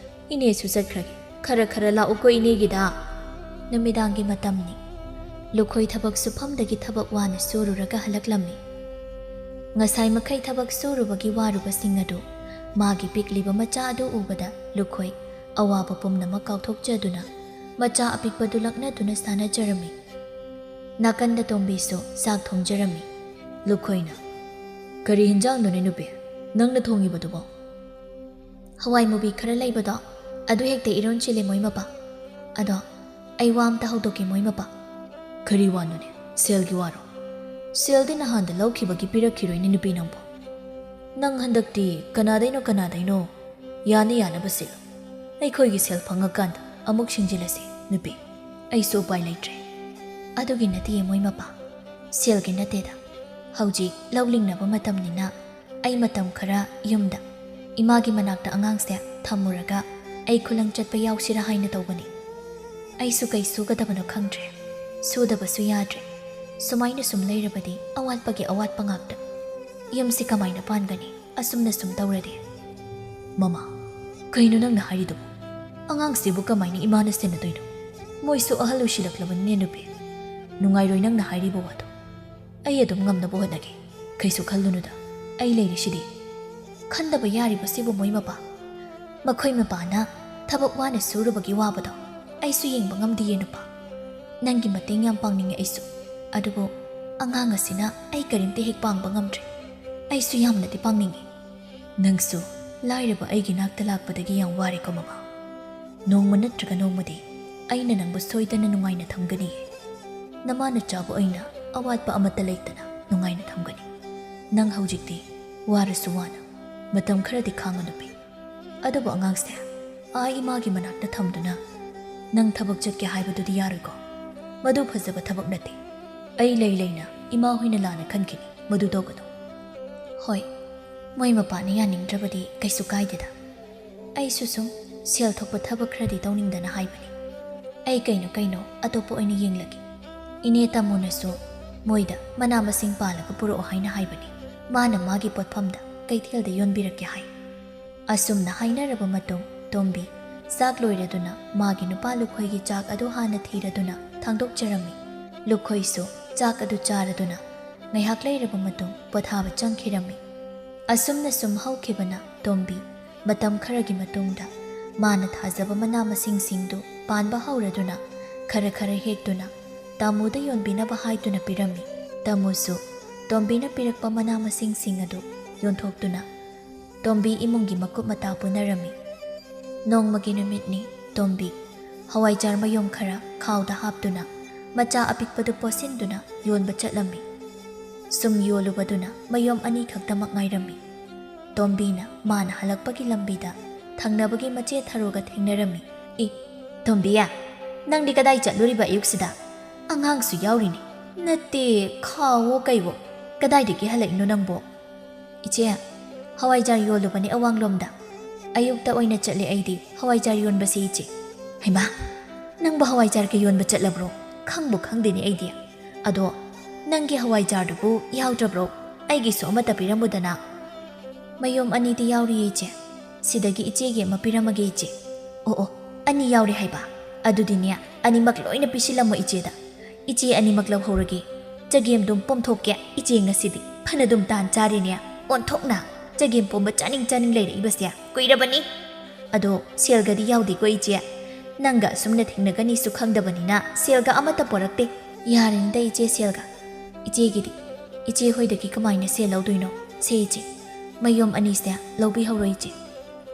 ꯏꯅꯦꯁꯨ ꯆꯠꯈ꯭ꯔꯒꯦ꯫ ꯈꯔ ꯈꯔ ꯂꯥꯛꯎꯀꯣ ꯏꯅꯦꯒꯤꯗ꯫ ꯅꯨꯃꯤꯗꯥꯡꯒꯤ ꯃꯇꯝꯅꯤ꯫ ꯂꯨꯈꯣꯏ ꯊꯕꯛ ꯁꯨꯐꯝꯗꯒꯤ ꯊꯕꯛ ꯋꯥꯅ ꯁꯨꯔꯨꯔꯒ ꯍꯜꯂꯛꯂꯝꯃꯤ꯫ ꯉꯁꯥꯏ ꯃꯈꯩ ꯊꯕꯛ ꯁꯨꯔꯨꯕꯒꯤ ꯋꯥꯔꯨꯕꯁꯤꯡ ꯑꯗꯨ ꯃꯥꯒꯤ ꯄꯤꯛꯂꯤꯕ ꯃꯆꯥ ꯑꯗꯨ ꯎꯕꯗ ꯂꯨꯈꯣꯏ ꯑꯋꯥꯕ ꯄꯨꯝꯅꯃꯛ ꯀꯥꯎꯊꯣꯛꯆꯗꯨꯅ ꯃꯆꯥ ꯑꯄꯤꯛꯄꯗꯨ ꯂꯛꯅꯗꯨꯅ ꯁꯥꯟꯅꯖꯔꯝꯃꯤ꯫ ꯅꯥꯀꯟꯗ ꯇꯣꯝꯕꯤꯁꯨ ꯆꯥꯛ ꯊꯣꯡꯖꯔꯝꯃꯤ꯫ ꯂꯨꯈꯣꯏꯅ, "ꯀꯔꯤ ꯍꯤꯟꯖꯥꯡꯅꯣꯅꯦ ꯅꯨꯄꯤ, ꯅꯪꯅ ꯊꯣꯡꯉꯤꯕꯗꯨꯕꯣ?" "ꯍꯋꯥꯏ ꯃꯨꯕꯤ ꯈꯔ ꯂꯩꯕꯗꯣ, ꯑꯗꯨ ꯍꯦꯛꯇ ꯏꯔꯣꯟꯁꯤꯜꯂꯦ ꯃꯣꯏ ꯃꯄꯥ꯫ ꯑꯗꯣ ꯑꯩ ꯋꯥ ꯑꯝꯇ ꯍꯧꯗꯣꯛꯀꯦ ꯃꯣꯏ ꯃꯄꯥ꯫" "ꯀꯔꯤ ꯋꯥꯅꯣꯅꯦ? ꯁꯦꯜꯒꯤ ꯋꯥꯔꯣ?" "ꯁꯦꯜꯗꯤ ꯅꯍꯥꯟꯗ ꯂꯧꯈꯤꯕꯒꯤ ꯄꯤꯔꯛꯈꯤꯔꯣꯏꯅꯦ ꯅꯨꯄꯤ ꯅꯪꯕꯣ꯫ ꯅꯪ ꯍꯟꯗꯛꯇꯤ ꯀꯅꯥꯗꯩꯅꯣ ꯀꯅꯥꯗꯩꯅꯣ ꯌꯥꯅ ꯌꯥꯅꯕ ꯁꯤꯜꯂꯨ꯫ ꯑꯩꯈꯣꯏꯒꯤ ꯁꯦꯜ ꯐꯪꯉꯀꯥꯟꯗ ꯑꯃꯨꯛ ꯁꯤꯡꯖꯤꯜꯂꯁꯤ ꯅꯨꯄꯤ꯫ ꯑꯩꯁꯨ ꯎꯄꯥꯏ ꯂꯩꯇ꯭ꯔꯦ꯫" "ꯑꯗꯨꯒꯤ ꯅꯠꯇꯦ ꯃꯣꯏ ꯃꯄꯥ, ꯁꯦꯜꯒꯤ ꯅꯠꯇꯦꯗ꯫ ꯍꯧꯖꯤꯛ ꯂꯧ ꯂꯤꯡꯅꯕ ꯃꯇꯝꯅꯤꯅ ꯑꯩ ꯃꯇꯝ ꯈꯔ ꯌꯨꯝꯗ ꯏꯃꯥꯒꯤ ꯃꯅꯥꯛꯇ ꯑꯉꯥꯡꯁꯦ ꯊꯝꯃꯨꯔꯒ ꯑꯩ ꯈꯨꯂꯪ ꯆꯠꯄ ꯌꯥꯎꯁꯤꯔꯥ ꯍꯥꯏꯅ ꯇꯧꯕꯅꯤ꯫ ꯑꯩꯁꯨ ꯀꯩ ꯁꯨꯒꯗꯕꯅꯣ ꯈꯪꯗ꯭ꯔꯦ꯫ ꯁꯨꯗꯕꯁꯨ ꯌꯥꯗ꯭ꯔꯦ꯫ ꯁꯨꯃꯥꯏꯅ ꯁꯨꯝ ꯂꯩꯔꯕꯗꯤ ꯑꯋꯥꯠꯄꯒꯤ ꯑꯋꯥꯠꯄ ꯉꯥꯛꯇ꯫ ꯌꯨꯝꯁꯤ ꯀꯃꯥꯏꯅ ꯄꯥꯟꯒꯅꯤ ꯑꯁꯨꯝꯅ ꯁꯨꯝ ꯇꯧꯔꯗꯤ?" "ꯃꯃꯥ, ꯀꯩꯅꯣ ꯅꯪꯅ ꯍꯥꯏꯔꯤꯗꯨꯕꯨ? ꯑꯉꯥꯡꯁꯤꯕꯨ ꯀꯃꯥꯏꯅ ꯏꯃꯥꯅ ꯁꯦꯟꯅꯗꯣꯏꯅꯣ? ꯃꯣꯏꯁꯨ ꯑꯍꯜ ꯑꯣꯏꯁꯤꯜꯂꯛꯂꯕꯅꯤꯅꯦ ꯅꯨꯄꯤ꯫ ꯅꯨꯡꯉꯥꯏꯔꯣꯏ ꯅꯪꯅ ꯍꯥꯏꯔꯤꯕ ꯋꯥꯗꯣ꯫ ꯑꯩ ꯑꯗꯨꯝ ꯉꯝꯅꯕ ꯍꯣꯠꯅꯒꯦ꯫ ꯀꯩꯁꯨ ꯈꯜꯂꯨꯅꯨꯗ, ꯑꯩ ꯂꯩꯔꯤꯁꯤꯗꯤ꯫" ꯈꯟꯗꯕ ꯌꯥꯔꯤꯕꯁꯤꯕꯨ ꯃꯣꯏ ꯃꯄꯥ? ꯃꯈꯣꯏ ꯃꯄꯥꯅ ꯊꯕꯛ ꯋꯥꯅ ꯁꯨꯔꯨꯕꯒꯤ ꯋꯥꯕꯗꯣ ꯑꯩꯁꯨ ꯌꯦꯡꯕ ꯉꯝꯗꯤꯌꯦ ꯅꯨꯄꯥ꯫ ꯅꯪꯒꯤ ꯃꯇꯦꯡ ꯌꯥꯝ ꯄꯥꯡꯅꯤꯡꯉꯦ ꯑꯩꯁꯨ꯫ ꯑꯗꯨꯕꯨ ꯑꯉꯥꯡ ꯑꯁꯤꯅ ꯑꯩ ꯀꯔꯤꯝꯇ ꯍꯦꯛ ꯄꯥꯡꯕ ꯉꯝꯗ꯭ꯔꯦ꯫ ꯑꯩꯁꯨ ꯌꯥꯝꯅꯗꯤ ꯄꯥꯡꯅꯤꯡꯉꯤ꯫ ꯅꯪꯁꯨ ꯂꯥꯏꯔꯕ ꯑꯩꯒꯤ ꯅꯥꯛꯇ ꯂꯥꯛꯄꯗꯒꯤ ꯌꯥꯝ ꯋꯥꯔꯦꯀꯣ ꯃꯃꯥ꯫ ꯅꯣꯡꯃ ꯅꯠꯇ꯭ꯔꯒ ꯅꯣꯡꯃꯗꯤ ꯑꯩꯅ ꯅꯪꯕꯨ ꯁꯣꯏꯗꯅ ꯅꯨꯡꯉꯥꯏꯅ ꯊꯝꯒꯅꯤꯌꯦ꯫ ꯅꯃꯥ ꯅꯆꯥꯕꯨ ꯑꯩꯅ ꯑꯋꯥꯠꯄ ꯑꯃꯠꯇ ꯂꯩꯇꯅ ꯅꯨꯡꯉꯥꯏꯅ ꯊꯝꯒꯅꯤ꯫ ꯅꯪ ꯍꯧꯖꯤꯛꯇꯤ ꯋꯥꯔꯁꯨ ꯋꯥꯅ ꯃꯇꯝ ꯈꯔꯗꯤ ꯈꯥꯡꯉꯨ ꯅꯨꯄꯤ꯫ ꯑꯗꯨꯕꯨ ꯑꯉꯥꯡꯁꯦ ꯑꯥ ꯏꯃꯥꯒꯤ ꯃꯅꯥꯛꯇ ꯊꯝꯗꯨꯅ ꯅꯪ ꯊꯕꯛ ꯆꯠꯀꯦ ꯍꯥꯏꯕꯗꯨꯗꯤ ꯌꯥꯔꯣꯏꯀꯣ꯫ ꯃꯗꯨ ꯐꯖꯕ ꯊꯕꯛ ꯅꯠꯇꯦ꯫ ꯑꯩ ꯂꯩ ꯂꯩꯅ ꯏꯃꯥ ꯍꯣꯏꯅ ꯂꯥꯟꯅ ꯈꯟꯈꯤꯅꯤ꯫ ꯃꯗꯨ ꯇꯧꯒꯅꯨ꯫ ꯍꯣꯏ, ꯃꯣꯏ ꯃꯄꯥꯅ ꯌꯥꯅꯤꯡꯗ꯭ꯔꯕꯗꯤ ꯀꯩꯁꯨ ꯀꯥꯏꯗꯦꯗ꯫ ꯑꯩꯁꯨ ꯁꯨꯝ ꯁꯦꯜ ꯊꯣꯛꯄ ꯊꯕꯛ ꯈꯔꯗꯤ ꯇꯧꯅꯤꯡꯗꯅ ꯍꯥꯏꯕꯅꯤ꯫ ꯑꯩ ꯀꯩꯅꯣ ꯀꯩꯅꯣ ꯑꯇꯣꯞꯄ ꯑꯣꯏꯅ ꯌꯦꯡꯂꯒꯦ꯫ ꯏꯅꯦ ꯇꯥꯃꯣꯅꯁꯨ ꯃꯣꯏꯗ ꯃꯅꯥ ꯃꯁꯤꯡ ꯄꯥꯜꯂꯒ ꯄꯨꯔꯛꯑꯣ ꯍꯥꯏꯅ ꯍꯥꯏꯕꯅꯤ꯫ ꯃꯥꯅ ꯃꯥꯒꯤ ꯄꯣꯠꯐꯝꯗ ꯀꯩꯊꯦꯜꯗ ꯌꯣꯟꯕꯤꯔꯛꯀꯦ ꯍꯥꯏ꯫ ꯑꯁꯨꯝꯅ ꯍꯥꯏꯅꯔꯕ ꯃꯇꯨꯡ ꯇꯣꯝꯕꯤ ꯆꯥꯛ ꯂꯣꯏꯔꯗꯨꯅ ꯃꯥꯒꯤ ꯅꯨꯄꯥ ꯂꯨꯈꯣꯏꯒꯤ ꯆꯥꯛ ꯑꯗꯨ ꯍꯥꯟꯅ ꯊꯤꯔꯗꯨꯅ ꯊꯥꯡꯗꯣꯛꯆꯔꯝꯃꯤ꯫ ꯂꯨꯈꯣꯏꯁꯨ ꯆꯥꯛ ꯑꯗꯨ ꯆꯥꯔꯗꯨꯅ ꯉꯥꯏꯍꯥꯛ ꯂꯩꯔꯕ ꯃꯇꯨꯡ ꯄꯣꯊꯥꯕ ꯆꯪꯈꯤꯔꯝꯃꯤ꯫ ꯑꯁꯨꯝꯅ ꯁꯨꯝ ꯍꯧꯈꯤꯕꯅ ꯇꯣꯝꯕꯤ ꯃꯇꯝ ꯈꯔꯒꯤ ꯃꯇꯨꯡꯗ ꯃꯥꯅ ꯊꯥꯖꯕ ꯃꯅꯥ ꯃꯁꯤꯡꯁꯤꯡꯗꯨ ꯄꯥꯟꯕ ꯍꯧꯔꯗꯨꯅ ꯈꯔ ꯈꯔ ꯍꯦꯛꯇꯨꯅ ꯇꯥꯃꯨꯗ ꯌꯣꯟꯕꯤꯅꯕ ꯍꯥꯏꯗꯨꯅ ꯄꯤꯔꯝꯃꯤ꯫ ꯇꯥꯃꯨꯁꯨ ꯇꯣꯝꯕꯤꯅ ꯄꯤꯔꯛꯄ ꯃꯅꯥ ꯃꯁꯤꯡꯁꯤꯡ ꯑꯗꯨ ꯌꯣꯟꯊꯣꯛꯇꯨꯅ ꯇꯣꯝꯕꯤ ꯏꯃꯨꯡꯒꯤ ꯃꯀꯨꯞ ꯃꯇꯥ ꯄꯨꯅꯔꯝꯃꯤ꯫ ꯅꯣꯡꯃꯒꯤ ꯅꯨꯃꯤꯠꯅꯤ꯫ ꯇꯣꯝꯕꯤ ꯍꯋꯥꯏꯖꯥꯔ ꯃꯌꯨꯝ ꯈꯔ ꯈꯥꯎꯗ ꯍꯥꯞꯇꯨꯅ ꯃꯆꯥ ꯑꯄꯤꯛꯄꯗꯨ ꯄꯣꯠꯁꯤꯟꯗꯨꯅ ꯌꯣꯟꯕ ꯆꯠꯂꯝꯃꯤ꯫ ꯁꯨꯝ ꯌꯣꯜꯂꯨꯕꯗꯨꯅ ꯃꯌꯨꯝ ꯑꯅꯤꯈꯛꯇꯃꯛ ꯉꯥꯏꯔꯝꯃꯤ꯫ ꯇꯣꯝꯕꯤꯅ ꯃꯥꯅ ꯍꯜꯂꯛꯄꯒꯤ ꯂꯝꯕꯤꯗ ꯊꯪꯅꯕꯒꯤ ꯃꯆꯦ ꯊꯔꯣꯒ ꯊꯦꯡꯅꯔꯝꯃꯤ꯫ "ꯏ, ꯇꯣꯝꯕꯤꯌꯥ, ꯅꯪꯗꯤ ꯀꯗꯥꯏ ꯆꯠꯂꯨꯔꯤꯕ ꯑꯌꯨꯛꯁꯤꯗ? ꯑꯉꯥꯡꯁꯨ ꯌꯥꯎꯔꯤꯅꯤ꯫ ꯅꯠꯇꯦ, ꯈꯥꯎꯋꯣ ꯀꯩꯋꯣ꯫ ꯀꯗꯥꯏꯗꯒꯤ ꯍꯜꯂꯛꯏꯅꯣ ꯅꯪꯕꯣ?" "ꯏꯆꯦ, ꯍꯋꯥꯏꯖꯥꯔ ꯌꯣꯜꯂꯨꯕꯅꯦ ꯑꯋꯥꯡꯂꯣꯝꯗ꯫ ꯑꯌꯨꯛꯇ ꯑꯣꯏꯅ ꯆꯠꯂꯦ ꯑꯩꯗꯤ ꯍꯋꯥꯏꯖꯥꯔ ꯌꯣꯟꯕꯁꯦ, ꯏꯆꯦ꯫" "ꯍꯩꯃꯥ, ꯅꯪꯕꯨ ꯍꯋꯥꯏꯖꯥꯔꯒ ꯌꯣꯟꯕ ꯆꯠꯂꯕ꯭ꯔꯣ? ꯈꯪꯕꯨ ꯈꯪꯗꯦꯅꯦ ꯑꯩꯗꯤ꯫ ꯑꯗꯣ ꯅꯪꯒꯤ ꯍꯋꯥꯏꯖꯥꯔꯗꯨꯕꯨ ꯌꯥꯎꯗ꯭ꯔꯕ꯭ꯔꯣ? ꯑꯩꯒꯤꯁꯨ ꯑꯃꯠꯇ ꯄꯤꯔꯝꯃꯨꯗꯅ꯫" "ꯃꯌꯨꯝ ꯑꯅꯤꯗꯤ ꯌꯥꯎꯔꯤꯌꯦ ꯏꯆꯦ꯫ ꯁꯤꯗꯒꯤ ꯏꯆꯦꯒꯤ ꯑꯃ ꯄꯤꯔꯝꯃꯒꯦ ꯏꯆꯦ꯫" "ꯑꯣ ꯑꯣ, ꯑꯅꯤ ꯌꯥꯎꯔꯦ ꯍꯥꯏꯕ? ꯑꯗꯨꯗꯤꯅꯦ, ꯑꯅꯤꯃꯛ ꯂꯣꯏꯅ ꯄꯤꯁꯤꯜꯂꯝꯃꯣ ꯏꯆꯦꯗ꯫ ꯏꯆꯦ ꯑꯅꯤꯃꯛ ꯂꯧꯍꯧꯔꯒꯦ꯫ ꯆꯒꯦꯝꯗꯨꯝ ꯄꯣꯝꯊꯣꯛꯀꯦ ꯏꯆꯦ ꯉꯁꯤꯗꯤ꯫ ꯐꯅꯗꯨꯝ ꯇꯥꯟ ꯆꯥꯔꯦꯅꯦ, ꯑꯣꯟꯊꯣꯛꯅ!" ꯆꯒꯦꯝ ꯄꯣꯝꯕ ꯆꯥꯅꯤꯡ ꯆꯥꯅꯤꯡ ꯂꯩꯔꯛꯏꯕꯁꯦ ꯀꯨꯏꯔꯕꯅꯤ꯫ ꯑꯗꯣ ꯁꯦꯜꯒꯗꯤ ꯌꯥꯎꯗꯦꯀꯣ ꯏꯆꯦ꯫ ꯅꯪꯒ ꯑꯁꯨꯝꯅ ꯊꯦꯡꯅꯒꯅꯤꯁꯨ ꯈꯪꯗꯕꯅꯤꯅ ꯁꯦꯜꯒ ꯑꯃꯠꯇ ꯄꯣꯔꯛꯇꯦ꯫ ꯌꯥꯔꯅꯤꯗ ꯏꯆꯦ ꯁꯦꯜꯒ꯫ ꯏꯆꯦꯒꯤꯗꯤ ꯏꯆꯦ ꯍꯣꯏꯗꯒꯤ ꯀꯃꯥꯏꯅ ꯁꯦꯜ ꯂꯧꯗꯣꯏꯅꯣ? ꯁꯦ ꯏꯆꯦ, ꯃꯌꯨꯝ ꯑꯅꯤꯁꯦ ꯂꯧꯕꯤꯍꯧꯔꯣ ꯏꯆꯦ꯫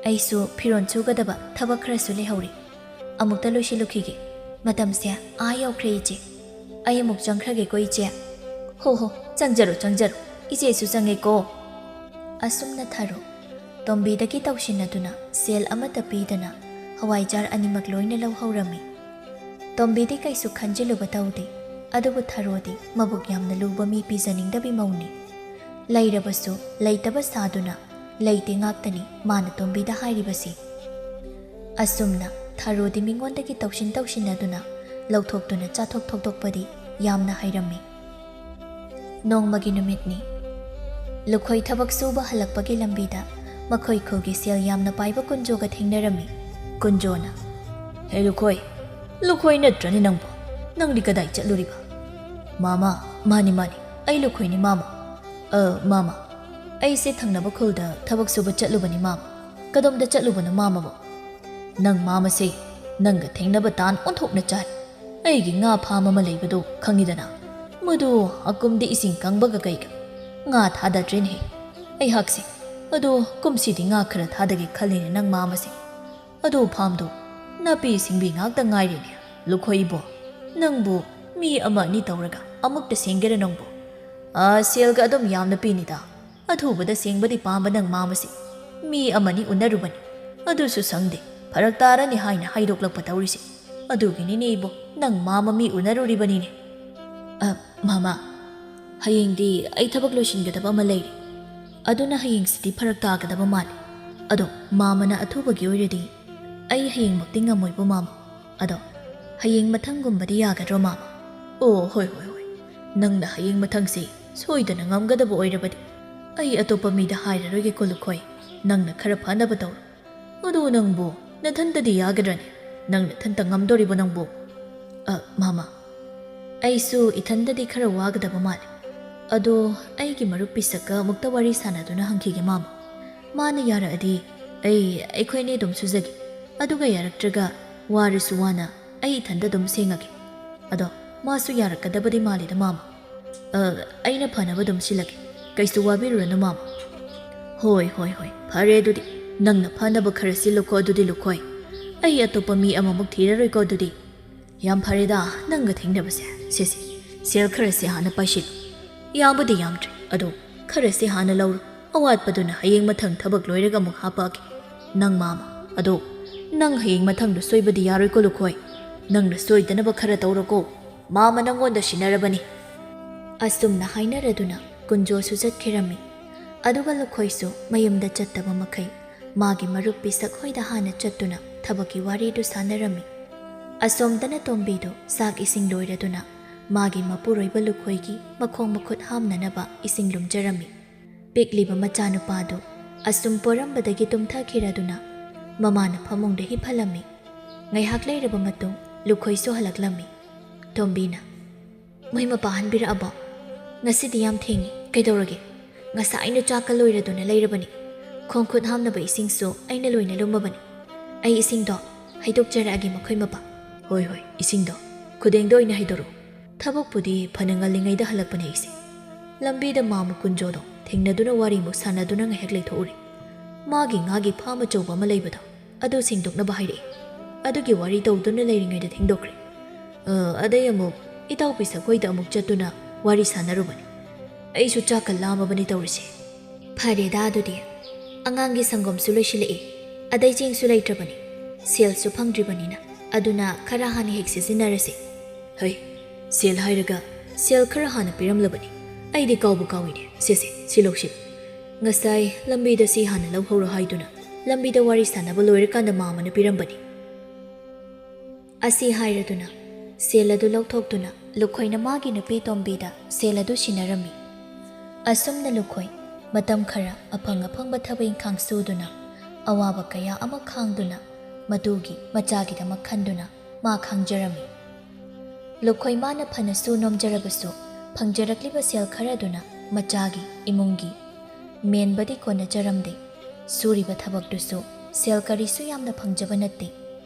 ꯑꯩꯁꯨ ꯐꯤꯔꯣꯜ ꯁꯨꯒꯗꯕ ꯊꯕꯛ ꯈꯔꯁꯨ ꯂꯩꯍꯧꯔꯤ꯫ ꯑꯃꯨꯛꯇ ꯂꯣꯏꯁꯤꯜꯂꯨꯈꯤꯒꯦ꯫ ꯃꯇꯝꯁꯦ ꯑꯥ ꯌꯧꯈ꯭ꯔꯦ ꯏꯆꯦ꯫ ꯑꯩ ꯑꯃꯨꯛ ꯆꯪꯈ꯭ꯔꯒꯦꯀꯣ ꯏꯆꯦ꯫ ꯍꯣ ꯍꯣ, ꯆꯪꯖꯔꯣ ꯆꯪꯖꯔꯣ꯫ ꯏꯆꯦꯁꯨ ꯆꯪꯉꯦꯀꯣ꯫ ꯑꯁꯨꯝꯅ ꯊꯔꯣ ꯇꯣꯝꯕꯤꯗꯒꯤ ꯇꯧꯁꯤꯟꯅꯗꯨꯅ ꯁꯦꯜ ꯑꯃꯠꯇ ꯄꯤꯗꯅ ꯍꯋꯥꯏꯖꯥꯔ ꯑꯅꯤꯃꯛ ꯂꯣꯏꯅ ꯂꯧꯍꯧꯔꯝꯃꯤ꯫ ꯇꯣꯝꯕꯤꯗꯤ ꯀꯩꯁꯨ ꯈꯟꯖꯤꯜꯂꯨꯕ ꯇꯧꯗꯦ, ꯑꯗꯨꯕꯨ ꯊꯔꯣꯗꯤ ꯃꯕꯨꯛ ꯌꯥꯝꯅ ꯂꯨꯕ ꯃꯤ ꯄꯤꯖꯅꯤꯡꯗꯕꯤ ꯃꯧꯅꯤ꯫ ꯂꯩꯔꯕꯁꯨ ꯂꯩꯇꯕ ꯁꯥꯗꯨꯅ ꯂꯩꯇꯦ ꯉꯥꯛꯇꯅꯤ ꯃꯥꯅ ꯇꯣꯝꯕꯤꯗ ꯍꯥꯏꯔꯤꯕꯁꯤ꯫ ꯑꯁꯨꯝꯅ ꯊꯔꯣꯗꯤ ꯃꯤꯉꯣꯟꯗꯒꯤ ꯇꯧꯁꯤꯟ ꯇꯧꯁꯤꯟꯅꯗꯨꯅ ꯂꯧꯊꯣꯛꯇꯨꯅ ꯆꯥꯊꯣꯛ ꯊꯣꯛꯇꯣꯛꯄꯗꯤ ꯌꯥꯝꯅ ꯍꯩꯔꯝꯃꯤ꯫ ꯅꯣꯡꯃꯒꯤ ꯅꯨꯃꯤꯠꯅꯤ꯫ ꯂꯨꯈꯣꯏ ꯊꯕꯛ ꯁꯨꯕ ꯍꯜꯂꯛꯄꯒꯤ ꯂꯝꯕꯤꯗ ꯃꯈꯣꯏ ꯈꯨꯜꯒꯤ ꯁꯦꯜ ꯌꯥꯝꯅ ꯄꯥꯏꯕ ꯀꯨꯟꯖꯣꯒ ꯊꯦꯡꯅꯔꯝꯃꯤ꯫ ꯀꯨꯟꯖꯣꯅ, "ꯍꯦ ꯂꯨꯈꯣꯏ, ꯂꯨꯈꯣꯏ ꯅꯠꯇ꯭ꯔꯅꯦ ꯅꯪꯕꯨ? ꯅꯪꯗꯤ ꯀꯗꯥꯏ ꯆꯠꯂꯨꯔꯤꯕ?" "ꯃꯥꯃ, ꯃꯥꯅꯤ ꯃꯥꯅꯤ, ꯑꯩ ꯂꯨꯈꯣꯏꯅꯤ ꯃꯥꯃ꯫ ꯑ, ꯃꯥꯃ, ꯑꯩꯁꯦ ꯊꯪꯅꯕ ꯈꯨꯜꯗ ꯊꯕꯛ ꯁꯨꯕ ꯆꯠꯂꯨꯕꯅꯤ ꯃꯥꯃ꯫ ꯀꯗꯣꯝꯗ ꯆꯠꯂꯨꯕꯅꯣ ꯃꯥꯃꯕꯣ?" "ꯅꯪ ꯃꯥꯃꯁꯦ ꯅꯪꯒ ꯊꯦꯡꯅꯕ ꯇꯥꯟ ꯑꯣꯟꯊꯣꯛꯅ ꯆꯥꯔꯦ꯫ ꯑꯩꯒꯤ ꯉꯥ ꯐꯥꯝ ꯑꯃ ꯂꯩꯕꯗꯣ ꯈꯪꯉꯤꯗꯅ? ꯃꯗꯨ ꯑꯀꯨꯝꯗꯤ ꯏꯁꯤꯡ ꯀꯪꯕꯒ ꯀꯩꯒ ꯉꯥ ꯊꯥꯗꯗ꯭ꯔꯦꯅꯦꯍꯦ꯫ ꯑꯩꯍꯥꯛꯁꯦ ꯑꯗꯣ ꯀꯨꯝꯁꯤꯗꯤ ꯉꯥ ꯈꯔ ꯊꯥꯗꯒꯦ ꯈꯜꯂꯤꯅꯦ ꯅꯪ ꯃꯥꯃꯁꯦ꯫ ꯑꯗꯣ ꯐꯥꯝꯗꯣ ꯅꯥꯄꯤ ꯁꯤꯡꯕꯤ ꯉꯥꯛꯇ ꯉꯥꯏꯔꯦꯅꯦ꯫ ꯂꯨꯈꯣꯏ ꯏꯕꯣ, ꯅꯪꯕꯨ ꯃꯤ ꯑꯃ ꯑꯅꯤ ꯇꯧꯔꯒ ꯑꯃꯨꯛꯇ ꯁꯦꯡꯒꯦꯔꯥ ꯅꯪꯕꯨ? ꯑꯥ, ꯁꯦꯜꯒ ꯑꯗꯨꯝ ꯌꯥꯝꯅ ꯄꯤꯅꯤꯗ꯫ ꯑꯊꯨꯕꯗ ꯁꯦꯡꯕꯗꯤ ꯄꯥꯝꯕ ꯅꯪ ꯃꯥꯃꯁꯦ꯫ ꯃꯤ ꯑꯃꯅꯤ ꯎꯅꯔꯨꯕꯅꯤ, ꯑꯗꯨꯁꯨ ꯁꯪꯗꯦ, ꯐꯔꯛ ꯇꯥꯔꯅꯤ ꯍꯥꯏꯅ ꯍꯥꯏꯗꯣꯛꯂꯛꯄ ꯇꯧꯔꯤꯁꯦ꯫ ꯑꯗꯨꯒꯤꯅꯤꯅꯦ ꯏꯕꯣ, ꯅꯪ ꯃꯥꯃ ꯃꯤ ꯎꯅꯔꯨꯔꯤꯕꯅꯤꯅꯦ꯫ ꯑ, ꯃꯥꯃ, ꯍꯌꯦꯡꯗꯤ ꯑꯩ ꯊꯕꯛ ꯂꯣꯏꯁꯤꯟꯒꯗꯕ ꯑꯃ ꯂꯩꯔꯤ, ꯑꯗꯨꯅ ꯍꯌꯦꯡꯁꯤꯗꯤ ꯐꯔꯛ ꯇꯥꯒꯗꯕ ꯃꯥꯜꯂꯤ꯫ ꯑꯗꯣ ꯃꯥꯃꯅ ꯑꯊꯨꯕꯒꯤ ꯑꯣꯏꯔꯗꯤ ꯑꯩ ꯍꯌꯦꯡꯃꯛꯇꯤ ꯉꯝꯃꯣꯏꯕꯣ ꯃꯥꯃ꯫ ꯑꯗꯣ ꯍꯌꯦꯡ ꯃꯊꯪꯒꯨꯝꯕꯗꯤ ꯌꯥꯒꯗ꯭ꯔꯣ ꯃꯥꯃ? ꯑꯣ, ꯍꯣꯏ, ꯍꯣꯏ, ꯍꯣꯏ꯫ ꯅꯪꯅ ꯍꯌꯦꯡ ꯃꯊꯪꯁꯦ ꯁꯣꯏꯗꯅ ꯉꯝꯒꯗꯕ ꯑꯣꯏꯔꯕꯗꯤ ꯑꯩ ꯑꯇꯣꯞꯄ ꯃꯤꯗ ꯍꯥꯏꯔꯔꯣꯏꯒꯦꯀꯣ ꯂꯨꯈꯣꯏ꯫ ꯅꯪꯅ ꯈꯔ ꯐꯅꯕ ꯇꯧꯔꯣ꯫ ꯑꯗꯨ ꯅꯪꯕꯨ ꯅꯊꯟꯇꯗꯤ ꯌꯥꯒꯗ꯭ꯔꯅꯦ? ꯅꯪ ꯅꯊꯟꯇ ꯉꯝꯗꯣꯔꯤꯕꯣ ꯅꯪꯕꯨ? ꯑ, ꯃꯥꯃ, ꯑꯩꯁꯨ ꯏꯊꯟꯇꯗꯤ ꯈꯔ ꯋꯥꯒꯗꯕ ꯃꯥꯜꯂꯦ꯫ ꯑꯗꯣ ꯑꯩꯒꯤ ꯃꯔꯨꯞ ꯄꯤꯁꯛꯀ ꯑꯃꯨꯛꯇ ꯋꯥꯔꯤ ꯁꯥꯟꯅꯗꯨꯅ ꯍꯪꯈꯤꯒꯦ ꯃꯥꯃ꯫ ꯃꯥꯅ ꯌꯥꯔꯛꯑꯗꯤ ꯑꯩ, ꯑꯩꯈꯣꯏ ꯑꯅꯤ ꯑꯗꯨꯝ ꯁꯨꯖꯒꯦ꯫ ꯑꯗꯨꯒ ꯌꯥꯔꯛꯇ꯭ꯔꯒ ꯋꯥꯔꯁꯨ ꯋꯥꯅ ꯑꯩ ꯏꯊꯟꯗ ꯑꯗꯨꯝ ꯁꯦꯡꯉꯒꯦ꯫ ꯑꯗꯣ ꯃꯥꯁꯨ ꯌꯥꯔꯛꯀꯗꯕꯗꯤ ꯃꯥꯜꯂꯤꯗ ꯃꯥꯃ꯫ ꯑ, ꯑꯩꯅ ꯐꯅꯕ ꯑꯗꯨꯝ ꯁꯤꯜꯂꯒꯦ꯫ ꯀꯩꯁꯨ ꯋꯥꯕꯤꯔꯨꯔꯅꯨ ꯃꯥꯃ꯫ ꯍꯣꯏ, ꯍꯣꯏ, ꯍꯣꯏ꯫ ꯐꯔꯦ ꯑꯗꯨꯗꯤ꯫ ꯅꯪꯅ ꯐꯅꯕ ꯈꯔ ꯁꯤꯜꯂꯨꯀꯣ ꯑꯗꯨꯗꯤ ꯂꯨꯈꯣꯏ꯫ ꯑꯩ ꯑꯇꯣꯞꯄ ꯃꯤ ꯑꯃꯃꯨꯛ ꯊꯤꯔꯔꯣꯏꯀꯣ ꯑꯗꯨꯗꯤ꯫ ꯌꯥꯝ ꯐꯔꯦꯗ ꯅꯪꯒ ꯊꯦꯡꯅꯕꯁꯦ꯫ ꯁꯦ, ꯁꯦ, ꯁꯦꯜ ꯈꯔꯁꯦ ꯍꯥꯟꯅ ꯄꯥꯏꯁꯤꯜꯂꯨ꯫ ꯌꯥꯝꯕꯨꯗꯤ ꯌꯥꯝꯗ꯭ꯔꯦ, ꯑꯗꯣ ꯈꯔꯁꯦ ꯍꯥꯟꯅ ꯂꯧꯔꯣ꯫ ꯑꯋꯥꯠꯄꯗꯨꯅ ꯍꯌꯦꯡ ꯃꯊꯪ ꯊꯕꯛ ꯂꯣꯏꯔꯒ ꯑꯃꯨꯛ ꯍꯥꯞꯄꯛꯑꯒꯦ꯫ ꯅꯪ ꯃꯥꯃ, ꯑꯗꯣ ꯅꯪ ꯍꯌꯦꯡ ꯃꯊꯪꯗ ꯁꯣꯏꯕꯗꯤ ꯌꯥꯔꯣꯏꯀꯣ ꯂꯨꯈꯣꯏ꯫ ꯅꯪꯅ ꯁꯣꯏꯗꯅꯕ ꯈꯔ ꯇꯧꯔꯣꯀꯣ꯫ ꯃꯥꯃ ꯅꯪꯉꯣꯟꯗ ꯁꯤꯟꯅꯔꯕꯅꯤ꯫ ꯑꯁꯨꯝꯅ ꯍꯥꯏꯅꯔꯗꯨꯅ ꯀꯨꯟꯖꯣꯁꯨ ꯆꯠꯈꯤꯔꯝꯃꯤ꯫ ꯑꯗꯨꯒ ꯂꯨꯈꯣꯏꯁꯨ ꯃꯌꯨꯝꯗ ꯆꯠꯇꯕ ꯃꯈꯩ ꯃꯥꯒꯤ ꯃꯔꯨꯞ ꯄꯤꯁꯛ ꯍꯣꯏꯗ ꯍꯥꯟꯅ ꯆꯠꯇꯨꯅ ꯊꯕꯛꯀꯤ ꯋꯥꯔꯤꯗꯨ ꯁꯥꯟꯅꯔꯝꯃꯤ꯫ ꯑꯁꯣꯝꯗꯅ ꯇꯣꯝꯕꯤꯗꯨ ꯆꯥꯛ ꯏꯁꯤꯡ ꯂꯣꯏꯔꯗꯨꯅ ꯃꯥꯒꯤ ꯃꯄꯨꯔꯣꯏꯕ ꯂꯨꯈꯣꯏꯒꯤ ꯃꯈꯣꯡ ꯃꯈꯨꯠ ꯍꯥꯝꯅꯅꯕ ꯏꯁꯤꯡ ꯂꯨꯝꯖꯔꯝꯃꯤ꯫ ꯄꯤꯛꯂꯤꯕ ꯃꯆꯥꯅꯨꯄꯥꯗꯨ ꯑꯁꯨꯝ ꯄꯣꯔꯝꯕꯗꯒꯤ ꯇꯨꯝꯊꯈꯤꯔꯗꯨꯅ ꯃꯃꯥꯅ ꯐꯃꯨꯡꯗ ꯍꯤꯞꯍꯜꯂꯝꯃꯤ꯫ ꯉꯥꯏꯍꯥꯛ ꯂꯩꯔꯕ ꯃꯇꯨꯡ ꯂꯨꯈꯣꯏꯁꯨ ꯍꯜꯂꯛꯂꯝꯃꯤ꯫ ꯇꯣꯝꯕꯤꯅ, "ꯃꯣꯏ ꯃꯄꯥ ꯍꯟꯕꯤꯔꯛꯑꯕꯣ? ꯉꯁꯤꯗꯤ ꯌꯥꯝ ꯊꯦꯡꯉꯤ, ꯀꯩꯗꯧꯔꯒꯦ? ꯉꯁꯥꯏꯅ ꯆꯥꯛꯀ ꯂꯣꯏꯔꯗꯨꯅ ꯂꯩꯔꯕꯅꯤ꯫ ꯈꯣꯡ ꯈꯨꯠ ꯍꯥꯝꯅꯕ ꯏꯁꯤꯡꯁꯨ ꯑꯩꯅ ꯂꯣꯏꯅ ꯂꯨꯝꯃꯕꯅꯤ꯫ ꯑꯩ ꯏꯁꯤꯡꯗꯣ ꯍꯩꯗꯣꯛꯆꯔꯛꯑꯒꯦ ꯃꯈꯣꯏ ꯃꯄꯥ꯫" "ꯍꯣꯏ, ꯍꯣꯏ, ꯏꯁꯤꯡꯗꯣ ꯈꯨꯗꯦꯡꯗ ꯑꯣꯏꯅ ꯍꯩꯗꯣꯔꯛꯑꯣ꯫ ꯊꯕꯛꯄꯨꯗꯤ ꯐꯅ ꯉꯜꯂꯤꯉꯩꯗ ꯍꯜꯂꯛꯄꯅꯦ ꯑꯩꯁꯦ꯫" ꯂꯝꯕꯤꯗ ꯃꯥꯃ ꯀꯨꯟꯖꯣꯗꯣ ꯊꯦꯡꯅꯗꯨꯅ ꯋꯥꯔꯤꯃꯨꯛ ꯁꯥꯟꯅꯗꯨꯅ ꯉꯥꯏꯍꯥꯛ ꯂꯩꯊꯣꯛꯎꯔꯦ꯫ ꯃꯥꯒꯤ ꯉꯥꯒꯤ ꯐꯥꯝ ꯑꯆꯧꯕ ꯑꯃ ꯂꯩꯕꯗꯣ, ꯑꯗꯨ ꯁꯦꯡꯗꯣꯛꯅꯕ ꯍꯥꯏꯔꯛꯑꯦ꯫ ꯑꯗꯨꯒꯤ ꯋꯥꯔꯤ ꯇꯧꯗꯨꯅ ꯂꯩꯔꯤꯉꯩꯗ ꯊꯦꯡꯗꯣꯛꯈ꯭ꯔꯦ꯫ ꯑ, ꯑꯗꯩ ꯑꯃꯨꯛ ꯏꯇꯥꯎ ꯄꯤꯁꯛ ꯍꯣꯏꯗ ꯑꯃꯨꯛ ꯆꯠꯇꯨꯅ ꯋꯥꯔꯤ ꯁꯥꯟꯅꯔꯨꯕꯅꯤ꯫ ꯑꯩꯁꯨ ꯆꯥꯛꯀ ꯂꯥꯝꯃꯕꯅꯤ ꯇꯧꯔꯤꯁꯦ꯫ ꯐꯔꯦꯗ ꯑꯗꯨꯗꯤ, ꯑꯉꯥꯡꯒꯤ ꯁꯪꯒꯣꯝꯁꯨ ꯂꯣꯏꯁꯤꯜꯂꯛꯑꯦ, ꯑꯗꯩ ꯆꯦꯡꯁꯨ ꯂꯩꯇ꯭ꯔꯕꯅꯤ, ꯁꯦꯜꯁꯨ ꯐꯪꯗ꯭ꯔꯤꯕꯅꯤꯅ, ꯑꯗꯨꯅ ꯈꯔ ꯍꯥꯟꯅ ꯍꯦꯛ ꯁꯤꯖꯤꯟꯅꯔꯁꯦ꯫ ꯍꯩ, ꯁꯦꯜ ꯍꯥꯏꯔꯒ ꯁꯦꯜ ꯈꯔ ꯍꯥꯟꯅ ꯄꯤꯔꯝꯂꯕꯅꯤ, ꯑꯩꯗꯤ ꯀꯥꯎꯕꯨ ꯀꯥꯎꯏꯅꯦ꯫ ꯁꯦ, ꯁꯦ, ꯁꯤ ꯂꯧꯁꯤꯜꯂꯨ꯫ ꯉꯁꯥꯏ ꯂꯝꯕꯤꯗ ꯁꯤ ꯍꯥꯟꯅ ꯂꯧꯍꯧꯔꯣ ꯍꯥꯏꯗꯨꯅ ꯂꯝꯕꯤꯗ ꯋꯥꯔꯤ ꯁꯥꯟꯅꯕ ꯂꯣꯏꯔꯀꯥꯟꯗ ꯃꯥꯃꯅ ꯄꯤꯔꯝꯕꯅꯤ꯫ ꯑꯁꯤ ꯍꯥꯏꯔꯗꯨꯅ ꯁꯦꯜ ꯑꯗꯨ ꯂꯧꯊꯣꯛꯇꯨꯅ ꯂꯨꯈꯣꯏꯅ ꯃꯥꯒꯤ ꯅꯨꯄꯤ ꯇꯣꯝꯕꯤꯗ ꯁꯦꯜ ꯑꯗꯨ ꯁꯤꯟꯅꯔꯝꯃꯤ꯫ ꯑꯁꯨꯝꯅ ꯂꯨꯈꯣꯏ ꯃꯇꯝ ꯈꯔ ꯑꯐꯪ ꯑꯐꯪꯕ ꯊꯕꯛ ꯏꯪꯈꯥꯡ ꯁꯨꯗꯨꯅ, ꯑꯋꯥꯕ ꯀꯌꯥ ꯑꯃ ꯈꯥꯡꯗꯨꯅ, ꯃꯇꯨꯒꯤ ꯃꯆꯥꯒꯤꯗꯃꯛ ꯈꯟꯗꯨꯅ ꯃꯥ ꯈꯥꯡꯖꯔꯝꯃꯤ꯫ ꯂꯨꯈꯣꯏ ꯃꯥꯅ ꯐꯅꯁꯨ ꯅꯣꯝꯖꯔꯕꯁꯨ, ꯐꯪꯖꯔꯛꯂꯤꯕ ꯁꯦꯜ ꯈꯔꯗꯨꯅ ꯃꯆꯥꯒꯤ, ꯏꯃꯨꯡꯒꯤ ꯃꯦꯟꯕꯗꯤ ꯀꯣꯟꯅꯖꯔꯝꯗꯦ꯫ ꯁꯨꯔꯤꯕ ꯊꯕꯛꯇꯨꯁꯨ ꯁꯦꯜ ꯀꯔꯤꯁꯨ ꯌꯥꯝꯅ ꯐꯪꯖꯕ ꯅꯠꯇꯦ꯫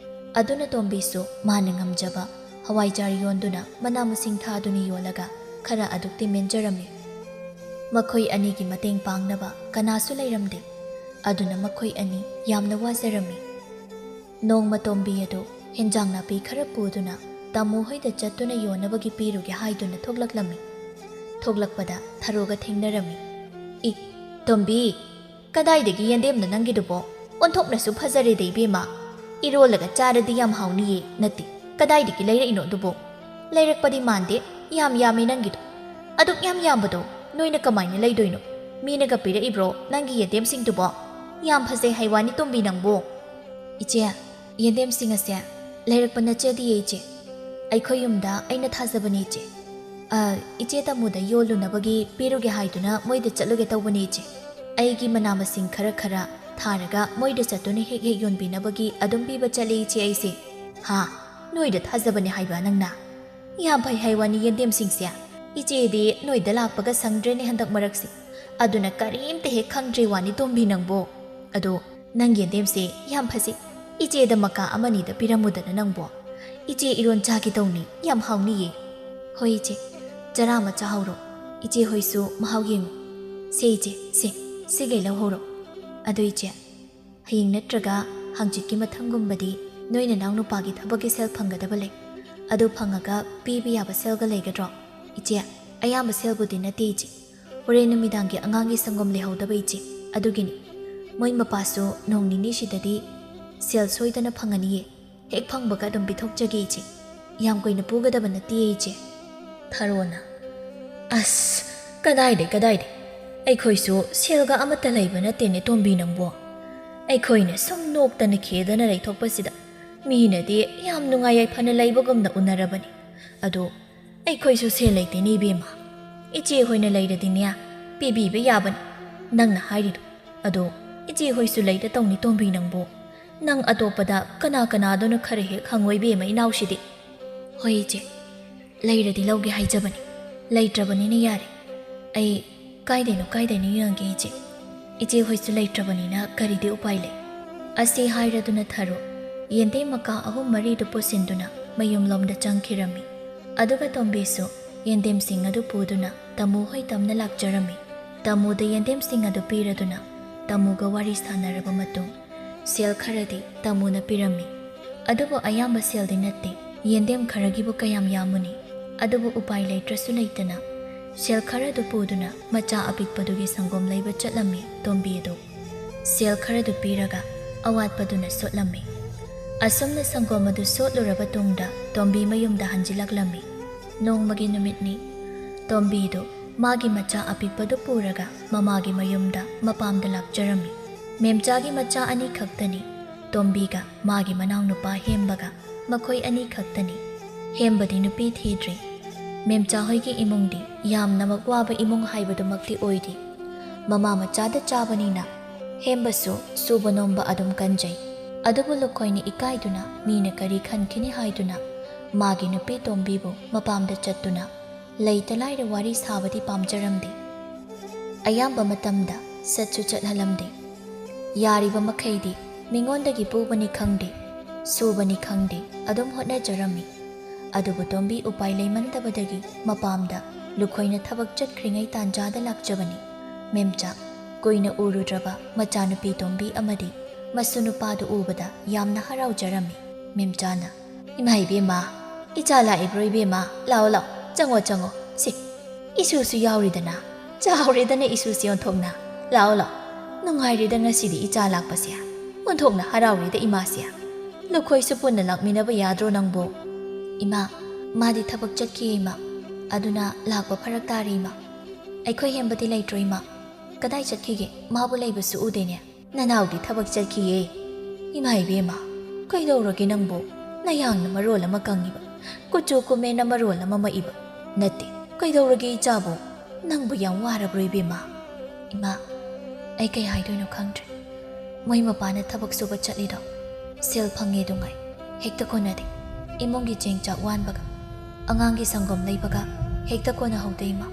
ꯑꯗꯨꯅ ꯇꯣꯝꯕꯤꯁꯨ ꯃꯥꯅ ꯉꯝꯖꯕ ꯍꯋꯥꯏꯖꯥꯔ ꯌꯣꯟꯗꯨꯅ, ꯃꯅꯥ ꯃꯁꯤꯡ ꯊꯥꯗꯨꯅ ꯌꯣꯜꯂꯒ ꯈꯔ ꯑꯗꯨꯛꯇꯤ ꯃꯦꯟꯖꯔꯝꯃꯤ꯫ ꯃꯈꯣꯏ ꯑꯅꯤꯒꯤ ꯃꯇꯦꯡ ꯄꯥꯡꯅꯕ ꯀꯅꯥꯁꯨ ꯂꯩꯔꯝꯗꯦ꯫ ꯑꯗꯨꯅ ꯃꯈꯣꯏ ꯑꯅꯤ ꯌꯥꯝꯅ ꯋꯥꯖꯔꯝꯃꯤ꯫ ꯅꯣꯡꯃ ꯇꯣꯝꯕꯤ ꯑꯗꯨ ꯍꯦꯟꯖꯥꯡ ꯅꯥꯄꯤ ꯈꯔ ꯄꯨꯗꯨꯅ ꯇꯥꯃꯣ ꯍꯣꯏꯗ ꯆꯠꯇꯨꯅ ꯌꯣꯟꯅꯕꯒꯤ ꯄꯤꯔꯨꯒꯦ ꯍꯥꯏꯗꯨꯅ ꯊꯣꯛꯂꯛꯂꯝꯃꯤ꯫ ꯊꯣꯛꯂꯛꯄꯗ ꯊꯔꯣꯒ ꯊꯦꯡꯅꯔꯝꯃꯤ꯫ "ꯏ, ꯇꯣꯝꯕꯤ, ꯀꯗꯥꯏꯗꯒꯤ ꯌꯦꯟꯗꯦꯝꯅꯣ ꯅꯪꯒꯤꯗꯨꯕꯣ? ꯑꯣꯟꯊꯣꯛꯅꯁꯨ ꯐꯖꯔꯦꯗ, ꯏꯕꯦꯝꯃ꯫ ꯏꯔꯣꯜꯂꯒ ꯆꯥꯔꯗꯤ ꯌꯥꯝ ꯍꯥꯎꯅꯤꯌꯦ꯫ ꯅꯠꯇꯦ, ꯀꯗꯥꯏꯗꯒꯤ ꯂꯩꯔꯛꯏꯅꯣ ꯑꯗꯨꯕꯣ? ꯂꯩꯔꯛꯄꯗꯤ ꯃꯥꯟꯗꯦ, ꯌꯥꯝ ꯌꯥꯝꯃꯤ ꯅꯪꯒꯤꯗꯣ꯫ ꯑꯗꯨꯛ ꯌꯥꯝ ꯌꯥꯝꯕꯗꯣ ꯅꯣꯏꯅ ꯀꯃꯥꯏꯅ ꯂꯩꯗꯣꯏꯅꯣ? ꯃꯤꯅꯒ ꯄꯤꯔꯛꯏꯕ꯭ꯔꯣ ꯅꯪꯒꯤ ꯌꯦꯟꯗꯦꯝꯁꯤꯡꯗꯨꯕꯣ? ꯌꯥꯝ ꯐꯖꯩ ꯍꯥꯏ ꯋꯥꯅꯤ, ꯇꯣꯝꯕꯤ, ꯅꯪꯕꯨ꯫" "ꯏꯆꯦ, ꯌꯦꯟꯗꯦꯝꯁꯤꯡ ꯑꯁꯦ ꯂꯩꯔꯛꯄ ꯅꯠꯆꯗꯤꯌꯦ, ꯏꯆꯦ꯫ ꯑꯩꯈꯣꯏ ꯌꯨꯝꯗ ꯑꯩꯅ ꯊꯥꯖꯕꯅꯦ, ꯏꯆꯦ꯫ ꯑ, ꯏꯆꯦ ꯇꯥꯃꯣꯗ ꯌꯣꯜꯂꯨꯅꯕꯒꯤ ꯄꯤꯔꯨꯒꯦ ꯍꯥꯏꯗꯨꯅ ꯃꯣꯏꯗ ꯆꯠꯂꯨꯒꯦ ꯇꯧꯕꯅꯦ, ꯏꯆꯦ꯫ ꯑꯩꯒꯤ ꯃꯅꯥ ꯃꯁꯤꯡ ꯈꯔ ꯈꯔ ꯊꯥꯔꯒ ꯃꯣꯏꯗ ꯆꯠꯇꯨꯅ ꯍꯦꯛ ꯍꯦꯛ ꯌꯣꯟꯕꯤꯅꯕꯒꯤ ꯑꯗꯨꯝ ꯄꯤꯕ ꯆꯠꯂꯦ, ꯏꯆꯦ, ꯑꯩꯁꯦ꯫" "ꯍꯥ? ꯅꯣꯏꯗ ꯊꯥꯖꯕꯅꯦ ꯍꯥꯏꯕ ꯅꯪꯅ? ꯌꯥꯝ ꯐꯩ ꯍꯥꯏ ꯋꯥꯅꯤ ꯌꯦꯟꯗꯦꯝꯁꯤꯡꯁꯦ꯫ ꯏꯆꯦꯗꯤ ꯅꯣꯏꯗ ꯂꯥꯛꯄꯒ ꯁꯪꯗ꯭ꯔꯦꯅꯦ ꯍꯟꯗꯛ ꯃꯔꯛꯁꯦ꯫ ꯑꯗꯨꯅ ꯀꯔꯤꯝꯇ ꯍꯦꯛ ꯈꯪꯗ꯭ꯔꯦ ꯋꯥꯅꯤ, ꯇꯣꯝꯕꯤ, ꯅꯪꯕꯨ꯫ ꯑꯗꯣ ꯅꯪ ꯌꯦꯟꯗꯦꯝꯁꯦ ꯌꯥꯝ ꯐꯖꯩ꯫ ꯏꯆꯦꯗ ꯃꯀꯥ ꯑꯃꯅꯤꯗ ꯄꯤꯔꯝꯃꯨꯗꯅ ꯅꯪꯕꯣ꯫ ꯏꯆꯦ ꯏꯔꯣꯟ ꯆꯥꯒꯦ ꯇꯧꯅꯤ, ꯌꯥꯝ ꯍꯥꯎꯅꯤꯌꯦ꯫" "ꯍꯣꯏ ꯏꯆꯦ, ꯆꯔꯥ ꯑꯃ ꯆꯥꯍꯧꯔꯣ꯫ ꯏꯆꯦ ꯍꯣꯏꯁꯨ ꯃꯍꯥꯎ ꯌꯦꯡꯉꯨ꯫ ꯁꯦ ꯏꯆꯦ, ꯁꯦ, ꯁꯤꯒꯩ ꯂꯧꯍꯧꯔꯣ꯫ ꯑꯗꯣ ꯏꯆꯦ, ꯍꯌꯦꯡ ꯅꯠꯇ꯭ꯔꯒ ꯍꯪꯆꯤꯠꯀꯤ ꯃꯊꯪꯒꯨꯝꯕꯗꯤ ꯅꯣꯏ ꯅꯅꯥꯎ ꯅꯨꯄꯥꯒꯤ ꯊꯕꯛꯀꯤ ꯁꯦꯜ ꯐꯪꯒꯗꯕ ꯂꯩ꯫ ꯑꯗꯨ ꯐꯪꯉꯒ ꯄꯤꯕ ꯌꯥꯕ ꯁꯦꯜꯒ ꯂꯩꯒꯗ꯭ꯔꯣ?" "ꯏꯆꯦ, ꯑꯌꯥꯝꯕ ꯁꯦꯜꯕꯨꯗꯤ ꯅꯠꯇꯦ, ꯏꯆꯦ꯫ ꯍꯣꯔꯦꯟ ꯅꯨꯃꯤꯗꯥꯡꯒꯤ ꯑꯉꯥꯡꯒꯤ ꯁꯪꯒꯣꯝ ꯂꯩꯍꯧꯗꯕ, ꯏꯆꯦ, ꯑꯗꯨꯒꯤꯅꯤ꯫ ꯃꯣꯏ ꯃꯄꯥꯁꯨ ꯅꯣꯡ ꯅꯤꯅꯤ ꯁꯤꯗꯗꯤ ꯁꯦꯜ ꯁꯣꯏꯗꯅ ꯐꯪꯉꯅꯤꯌꯦ꯫ ꯍꯦꯛ ꯐꯪꯕꯒ ꯑꯗꯨꯝ ꯄꯤꯊꯣꯛꯆꯒꯦ, ꯏꯆꯦ꯫ ꯌꯥꯝ ꯀꯨꯏꯅ ꯄꯨꯒꯗꯕ ꯅꯠꯇꯦ, ꯏꯆꯦ꯫" ꯊꯔꯣꯅ, "ꯑꯁ, ꯀꯗꯥꯏꯗꯩ, ꯀꯗꯥꯏꯗꯩ? ꯑꯩꯈꯣꯏꯁꯨ ꯁꯦꯜꯒ ꯑꯃꯠꯇ ꯂꯩꯕ ꯅꯠꯇꯦꯅꯦ, ꯇꯣꯝꯕꯤ, ꯅꯪꯕꯣ꯫ ꯑꯩꯈꯣꯏꯅ ꯁꯨꯝ ꯅꯣꯛꯇꯅ ꯈꯦꯗꯅ ꯂꯩꯊꯣꯛꯄꯁꯤꯗ ꯃꯤꯅꯗꯤ ꯌꯥꯝ ꯅꯨꯡꯉꯥꯏ ꯌꯥꯏꯐꯅ ꯂꯩꯕꯒꯨꯝꯅ ꯎꯅꯔꯕꯅꯤ꯫ ꯑꯗꯣ ꯑꯩꯈꯣꯏꯁꯨ ꯁꯦꯜ ꯂꯩꯇꯦꯅꯦ, ꯏꯕꯦꯝꯃ꯫ ꯏꯆꯦ ꯍꯣꯏꯅ ꯂꯩꯔꯗꯤꯅꯦ, ꯄꯤꯕꯤꯕ ꯌꯥꯕꯅꯤ, ꯅꯪꯅ ꯍꯥꯏꯔꯤꯗꯣ꯫ ꯑꯗꯣ ꯏꯆꯦ ꯍꯣꯏꯁꯨ ꯂꯩꯇ ꯇꯧꯅꯤ, ꯇꯣꯝꯕꯤ, ꯅꯪꯕꯨ꯫ ꯅꯪ ꯑꯇꯣꯞꯄꯗ ꯀꯅꯥ ꯀꯅꯥꯗꯅꯣ ꯈꯔ ꯍꯦꯛ ꯍꯪꯉꯣ, ꯏꯕꯦꯝꯃ, ꯏꯅꯥꯎꯁꯤꯗꯤ꯫" "ꯍꯣꯏ ꯏꯆꯦ, ꯂꯩꯔꯗꯤ ꯂꯧꯒꯦ ꯍꯥꯏꯖꯕꯅꯤ꯫ "ꯂꯩꯇ꯭ꯔꯕꯅꯤꯅ ꯌꯥꯔꯦ꯫ ꯑꯩ ꯀꯥꯏꯗꯩꯅꯣ ꯀꯥꯏꯗꯩꯅꯣ ꯌꯦꯡꯉꯒꯦ ꯏꯆꯦ꯫ ꯏꯆꯦ ꯍꯣꯏꯁꯨ ꯂꯩꯇ꯭ꯔꯕꯅꯤꯅ ꯀꯔꯤꯗꯤ ꯎꯄꯥꯏ ꯂꯩ?" ꯑꯁꯤ ꯍꯥꯏꯔꯗꯨꯅ ꯊꯔꯣ ꯌꯦꯟꯗꯦꯝ ꯃꯀꯥ ꯑꯍꯨꯝ ꯃꯔꯤꯗꯨ ꯄꯨꯁꯤꯟꯗꯨꯅ ꯃꯌꯨꯝꯂꯣꯝꯗ ꯆꯪꯈꯤꯔꯝꯃꯤ꯫ ꯑꯗꯨꯒ ꯇꯣꯝꯕꯤꯁꯨ ꯌꯦꯟꯗꯦꯝꯁꯤꯡ ꯑꯗꯨ ꯄꯨꯗꯨꯅ ꯇꯥꯃꯣ ꯍꯣꯏ ꯇꯝꯅ ꯂꯥꯛꯆꯔꯝꯃꯤ꯫ ꯇꯥꯃꯣꯗ ꯌꯦꯟꯗꯦꯝꯁꯤꯡ ꯑꯗꯨ ꯄꯤꯔꯗꯨꯅ ꯇꯥꯃꯣꯒ ꯋꯥꯔꯤ ꯁꯥꯟꯅꯔꯕ ꯃꯇꯨꯡ, ꯁꯦꯜ ꯈꯔꯗꯤ ꯇꯥꯃꯣꯅ ꯄꯤꯔꯝꯃꯤ꯫ ꯑꯗꯨꯕꯨ ꯑꯌꯥꯝꯕ ꯁꯦꯜꯗꯤ ꯅꯠꯇꯦ꯫ ꯌꯦꯟꯗꯦꯝ ꯈꯔꯒꯤꯕꯨ ꯀꯌꯥꯝ ꯌꯥꯝꯃꯨꯅꯤ? ꯑꯗꯨꯕꯨ ꯎꯄꯥꯏ ꯂꯩꯇ꯭ꯔꯁꯨ ꯂꯩꯇꯅ ꯁꯦꯜ ꯈꯔꯗꯨ ꯄꯨꯗꯨꯅ ꯃꯆꯥ ꯑꯄꯤꯛꯄꯗꯨꯒꯤ ꯁꯪꯒꯣꯝ ꯂꯩꯕ ꯆꯠꯂꯝꯃꯤ ꯇꯣꯝꯕꯤ ꯑꯗꯨ꯫ ꯁꯦꯜ ꯈꯔꯗꯨ ꯄꯤꯔꯒ ꯑꯋꯥꯠꯄꯗꯨꯅ ꯁꯣꯠꯂꯝꯃꯤ꯫ ꯑꯁꯨꯝꯅ ꯁꯪꯒꯣꯝ ꯑꯗꯨ ꯁꯣꯠꯂꯨꯔꯕ ꯇꯨꯡꯗ ꯇꯣꯝꯕꯤ ꯃꯌꯨꯝꯗ ꯍꯟꯖꯤꯜꯂꯛꯂꯝꯃꯤ꯫ ꯅꯣꯡꯃꯒꯤ ꯅꯨꯃꯤꯠꯅꯤ꯫ ꯇꯣꯝꯕꯤꯗꯨ ꯃꯥꯒꯤ ꯃꯆꯥ ꯑꯄꯤꯛꯄꯗꯨ ꯄꯨꯔꯒ ꯃꯃꯥꯒꯤ ꯃꯌꯨꯝꯗ ꯃꯄꯥꯝꯗ ꯂꯥꯛꯆꯔꯝꯃꯤ꯫ ꯃꯦꯝꯆꯥꯒꯤ ꯃꯆꯥ ꯑꯅꯤ ꯈꯛꯇꯅꯤ꯫ ꯇꯣꯝꯕꯤꯒ ꯃꯥꯒꯤ ꯃꯅꯥꯎꯅꯨꯄꯥ ꯍꯦꯝꯕꯒ ꯃꯈꯣꯏ ꯑꯅꯤ ꯈꯛꯇꯅꯤ꯫ ꯍꯦꯝꯕꯗꯤ ꯅꯨꯄꯤ ꯊꯤꯗ꯭ꯔꯤ꯫ ꯃꯦꯝꯆꯥ ꯍꯣꯏꯒꯤ ꯏꯃꯨꯡꯗꯤ ꯌꯥꯝꯅꯃꯛ ꯋꯥꯕ ꯏꯃꯨꯡ ꯍꯥꯏꯕꯗꯨꯃꯛꯇꯤ ꯑꯣꯏꯗꯦ꯫ ꯃꯃꯥ ꯃꯆꯥꯗ ꯆꯥꯕꯅꯤꯅ ꯍꯦꯝꯕꯁꯨ ꯁꯨꯕ ꯅꯣꯝꯕ ꯑꯗꯨꯝ ꯀꯟꯖꯩ꯫ ꯑꯗꯨꯕꯨ ꯂꯨꯈꯣꯏꯅ ꯏꯀꯥꯏꯗꯨꯅ ꯃꯤꯅ ꯀꯔꯤ ꯈꯟꯈꯤꯅꯤ ꯍꯥꯏꯗꯨꯅ ꯃꯥꯒꯤ ꯅꯨꯄꯤ ꯇꯣꯝꯕꯤꯕꯨ ꯃꯄꯥꯝꯗ ꯆꯠꯇꯨꯅ ꯂꯩꯇ ꯂꯥꯏꯔ ꯋꯥꯔꯤ ꯁꯥꯕꯗꯤ ꯄꯥꯝꯖꯔꯝꯗꯦ꯫ ꯑꯌꯥꯝꯕ ꯃꯇꯝꯗ ꯆꯠꯁꯨ ꯆꯠꯍꯜꯂꯝꯗꯦ꯫ ꯌꯥꯔꯤꯕ ꯃꯈꯩꯗꯤ ꯃꯤꯉꯣꯟꯗꯒꯤ ꯄꯨꯕꯅꯤ ꯈꯪꯗꯦ, ꯁꯨꯕꯅꯤ ꯈꯪꯗꯦ, ꯑꯗꯨꯝ ꯍꯣꯠꯅꯖꯔꯝꯃꯤ꯫ ꯑꯗꯨꯕꯨ ꯇꯣꯝꯕꯤ ꯎꯄꯥꯏ ꯂꯩꯃꯟꯗꯕꯗꯒꯤ ꯃꯄꯥꯝꯗ ꯂꯨꯈꯣꯏꯅ ꯊꯕꯛ ꯆꯠꯈ꯭ꯔꯤꯉꯩ ꯇꯥꯟꯖꯥꯗ ꯂꯥꯛꯆꯕꯅꯤ꯫ ꯃꯦꯝꯆꯥ ꯀꯨꯏꯅ ꯎꯔꯨꯗ꯭ꯔꯕ ꯃꯆꯥꯅꯨꯄꯤ ꯇꯣꯝꯕꯤ ꯑꯃꯗꯤ ꯃꯁꯨ ꯅꯨꯄꯥꯗꯨ ꯎꯕꯗ ꯌꯥꯝꯅ ꯍꯔꯥꯎꯖꯔꯝꯃꯤ꯫ ꯃꯦꯝꯆꯥꯅ, "ꯏꯃꯥ ꯏꯕꯦꯝꯃ, ꯏꯆꯥ ꯂꯥꯛꯏꯕ꯭ꯔꯣ ꯏꯕꯦꯝꯃ? ꯂꯥꯛꯑꯣ, ꯂꯥꯛꯑꯣ, ꯆꯪꯉꯣ, ꯆꯪꯉꯣ꯫ ꯁꯤ, ꯏꯁꯨꯁꯨ ꯌꯥꯎꯔꯤꯗꯅ, ꯆꯥꯎꯔꯦꯗꯅ ꯏꯁꯨꯁꯤ ꯑꯣꯟꯊꯣꯛꯅ꯫ ꯂꯥꯛꯑꯣ, ꯂꯥꯛꯑꯣ, ꯅꯨꯡꯉꯥꯏꯔꯦꯗ ꯉꯁꯤꯗꯤ ꯏꯆꯥ ꯂꯥꯛꯄꯁꯦ꯫ ꯑꯣꯟꯊꯣꯛꯅ ꯍꯔꯥꯎꯔꯦꯗ ꯏꯃꯥꯁꯦ꯫ ꯂꯨꯈꯣꯏꯁꯨ ꯄꯨꯟꯅ ꯂꯥꯛꯃꯤꯟꯅꯕ ꯌꯥꯗ꯭ꯔꯣ ꯅꯪꯕꯨ?" "ꯏꯃꯥ, ꯃꯥꯗꯤ ꯊꯕꯛ ꯆꯠꯈꯤꯌꯦ ꯏꯃꯥ, ꯑꯗꯨꯅ ꯂꯥꯛꯄ ꯐꯔꯛ ꯇꯥꯔꯦ ꯏꯃꯥ꯫ ꯑꯩꯈꯣꯏ ꯍꯦꯝꯕꯗꯤ ꯂꯩꯇ꯭ꯔꯣ ꯏꯃꯥ? ꯀꯗꯥꯏ ꯆꯠꯈꯤꯒꯦ? ꯃꯥꯕꯨ ꯂꯩꯕꯁꯨ ꯎꯗꯦꯅꯦ꯫ ꯅꯅꯥꯎꯗꯤ ꯊꯕꯛ ꯆꯠꯈꯤꯌꯦ꯫ ꯏꯃꯥ ꯏꯕꯦꯝꯃ, ꯀꯩꯗꯧꯔꯒꯦ ꯅꯪꯕꯨ? ꯅꯌꯥꯡꯅ ꯃꯔꯣꯜ ꯑꯃ ꯀꯪꯉꯤꯕ, ꯀꯨꯆꯨ ꯀꯨꯃꯦꯟꯅ ꯃꯔꯣꯜ ꯑꯃ ꯃꯛꯏꯕ꯫ ꯅꯠꯇꯦ, ꯀꯩꯗꯧꯔꯒꯦ ꯏꯆꯥꯕꯨ? ꯅꯪꯕꯨ ꯌꯥꯝ ꯋꯥꯔꯕ꯭ꯔꯣ ꯏꯕꯦꯝꯃ?" "ꯏꯃꯥ, ꯑꯩ ꯀꯩ ꯍꯥꯏꯗꯣꯏꯅꯣ ꯈꯪꯗ꯭ꯔꯦ꯫ ꯃꯣꯏ ꯃꯄꯥꯅ ꯊꯕꯛ ꯁꯨꯕ ꯆꯠꯂꯤꯗꯣ ꯁꯦꯜ ꯐꯪꯉꯦ ꯗꯨꯉꯥꯏ ꯍꯦꯛꯇ ꯀꯣꯟꯅꯗꯦ꯫ ꯏꯃꯨꯡꯒꯤ ꯆꯦꯡ ꯆꯥꯛ ꯋꯥꯟꯕꯒ, ꯑꯉꯥꯡꯒꯤ ꯁꯪꯒꯣꯝ ꯂꯩꯕꯒ, ꯍꯦꯛꯇ ꯀꯣꯟꯅꯍꯧꯗꯦ ꯏꯃꯥ꯫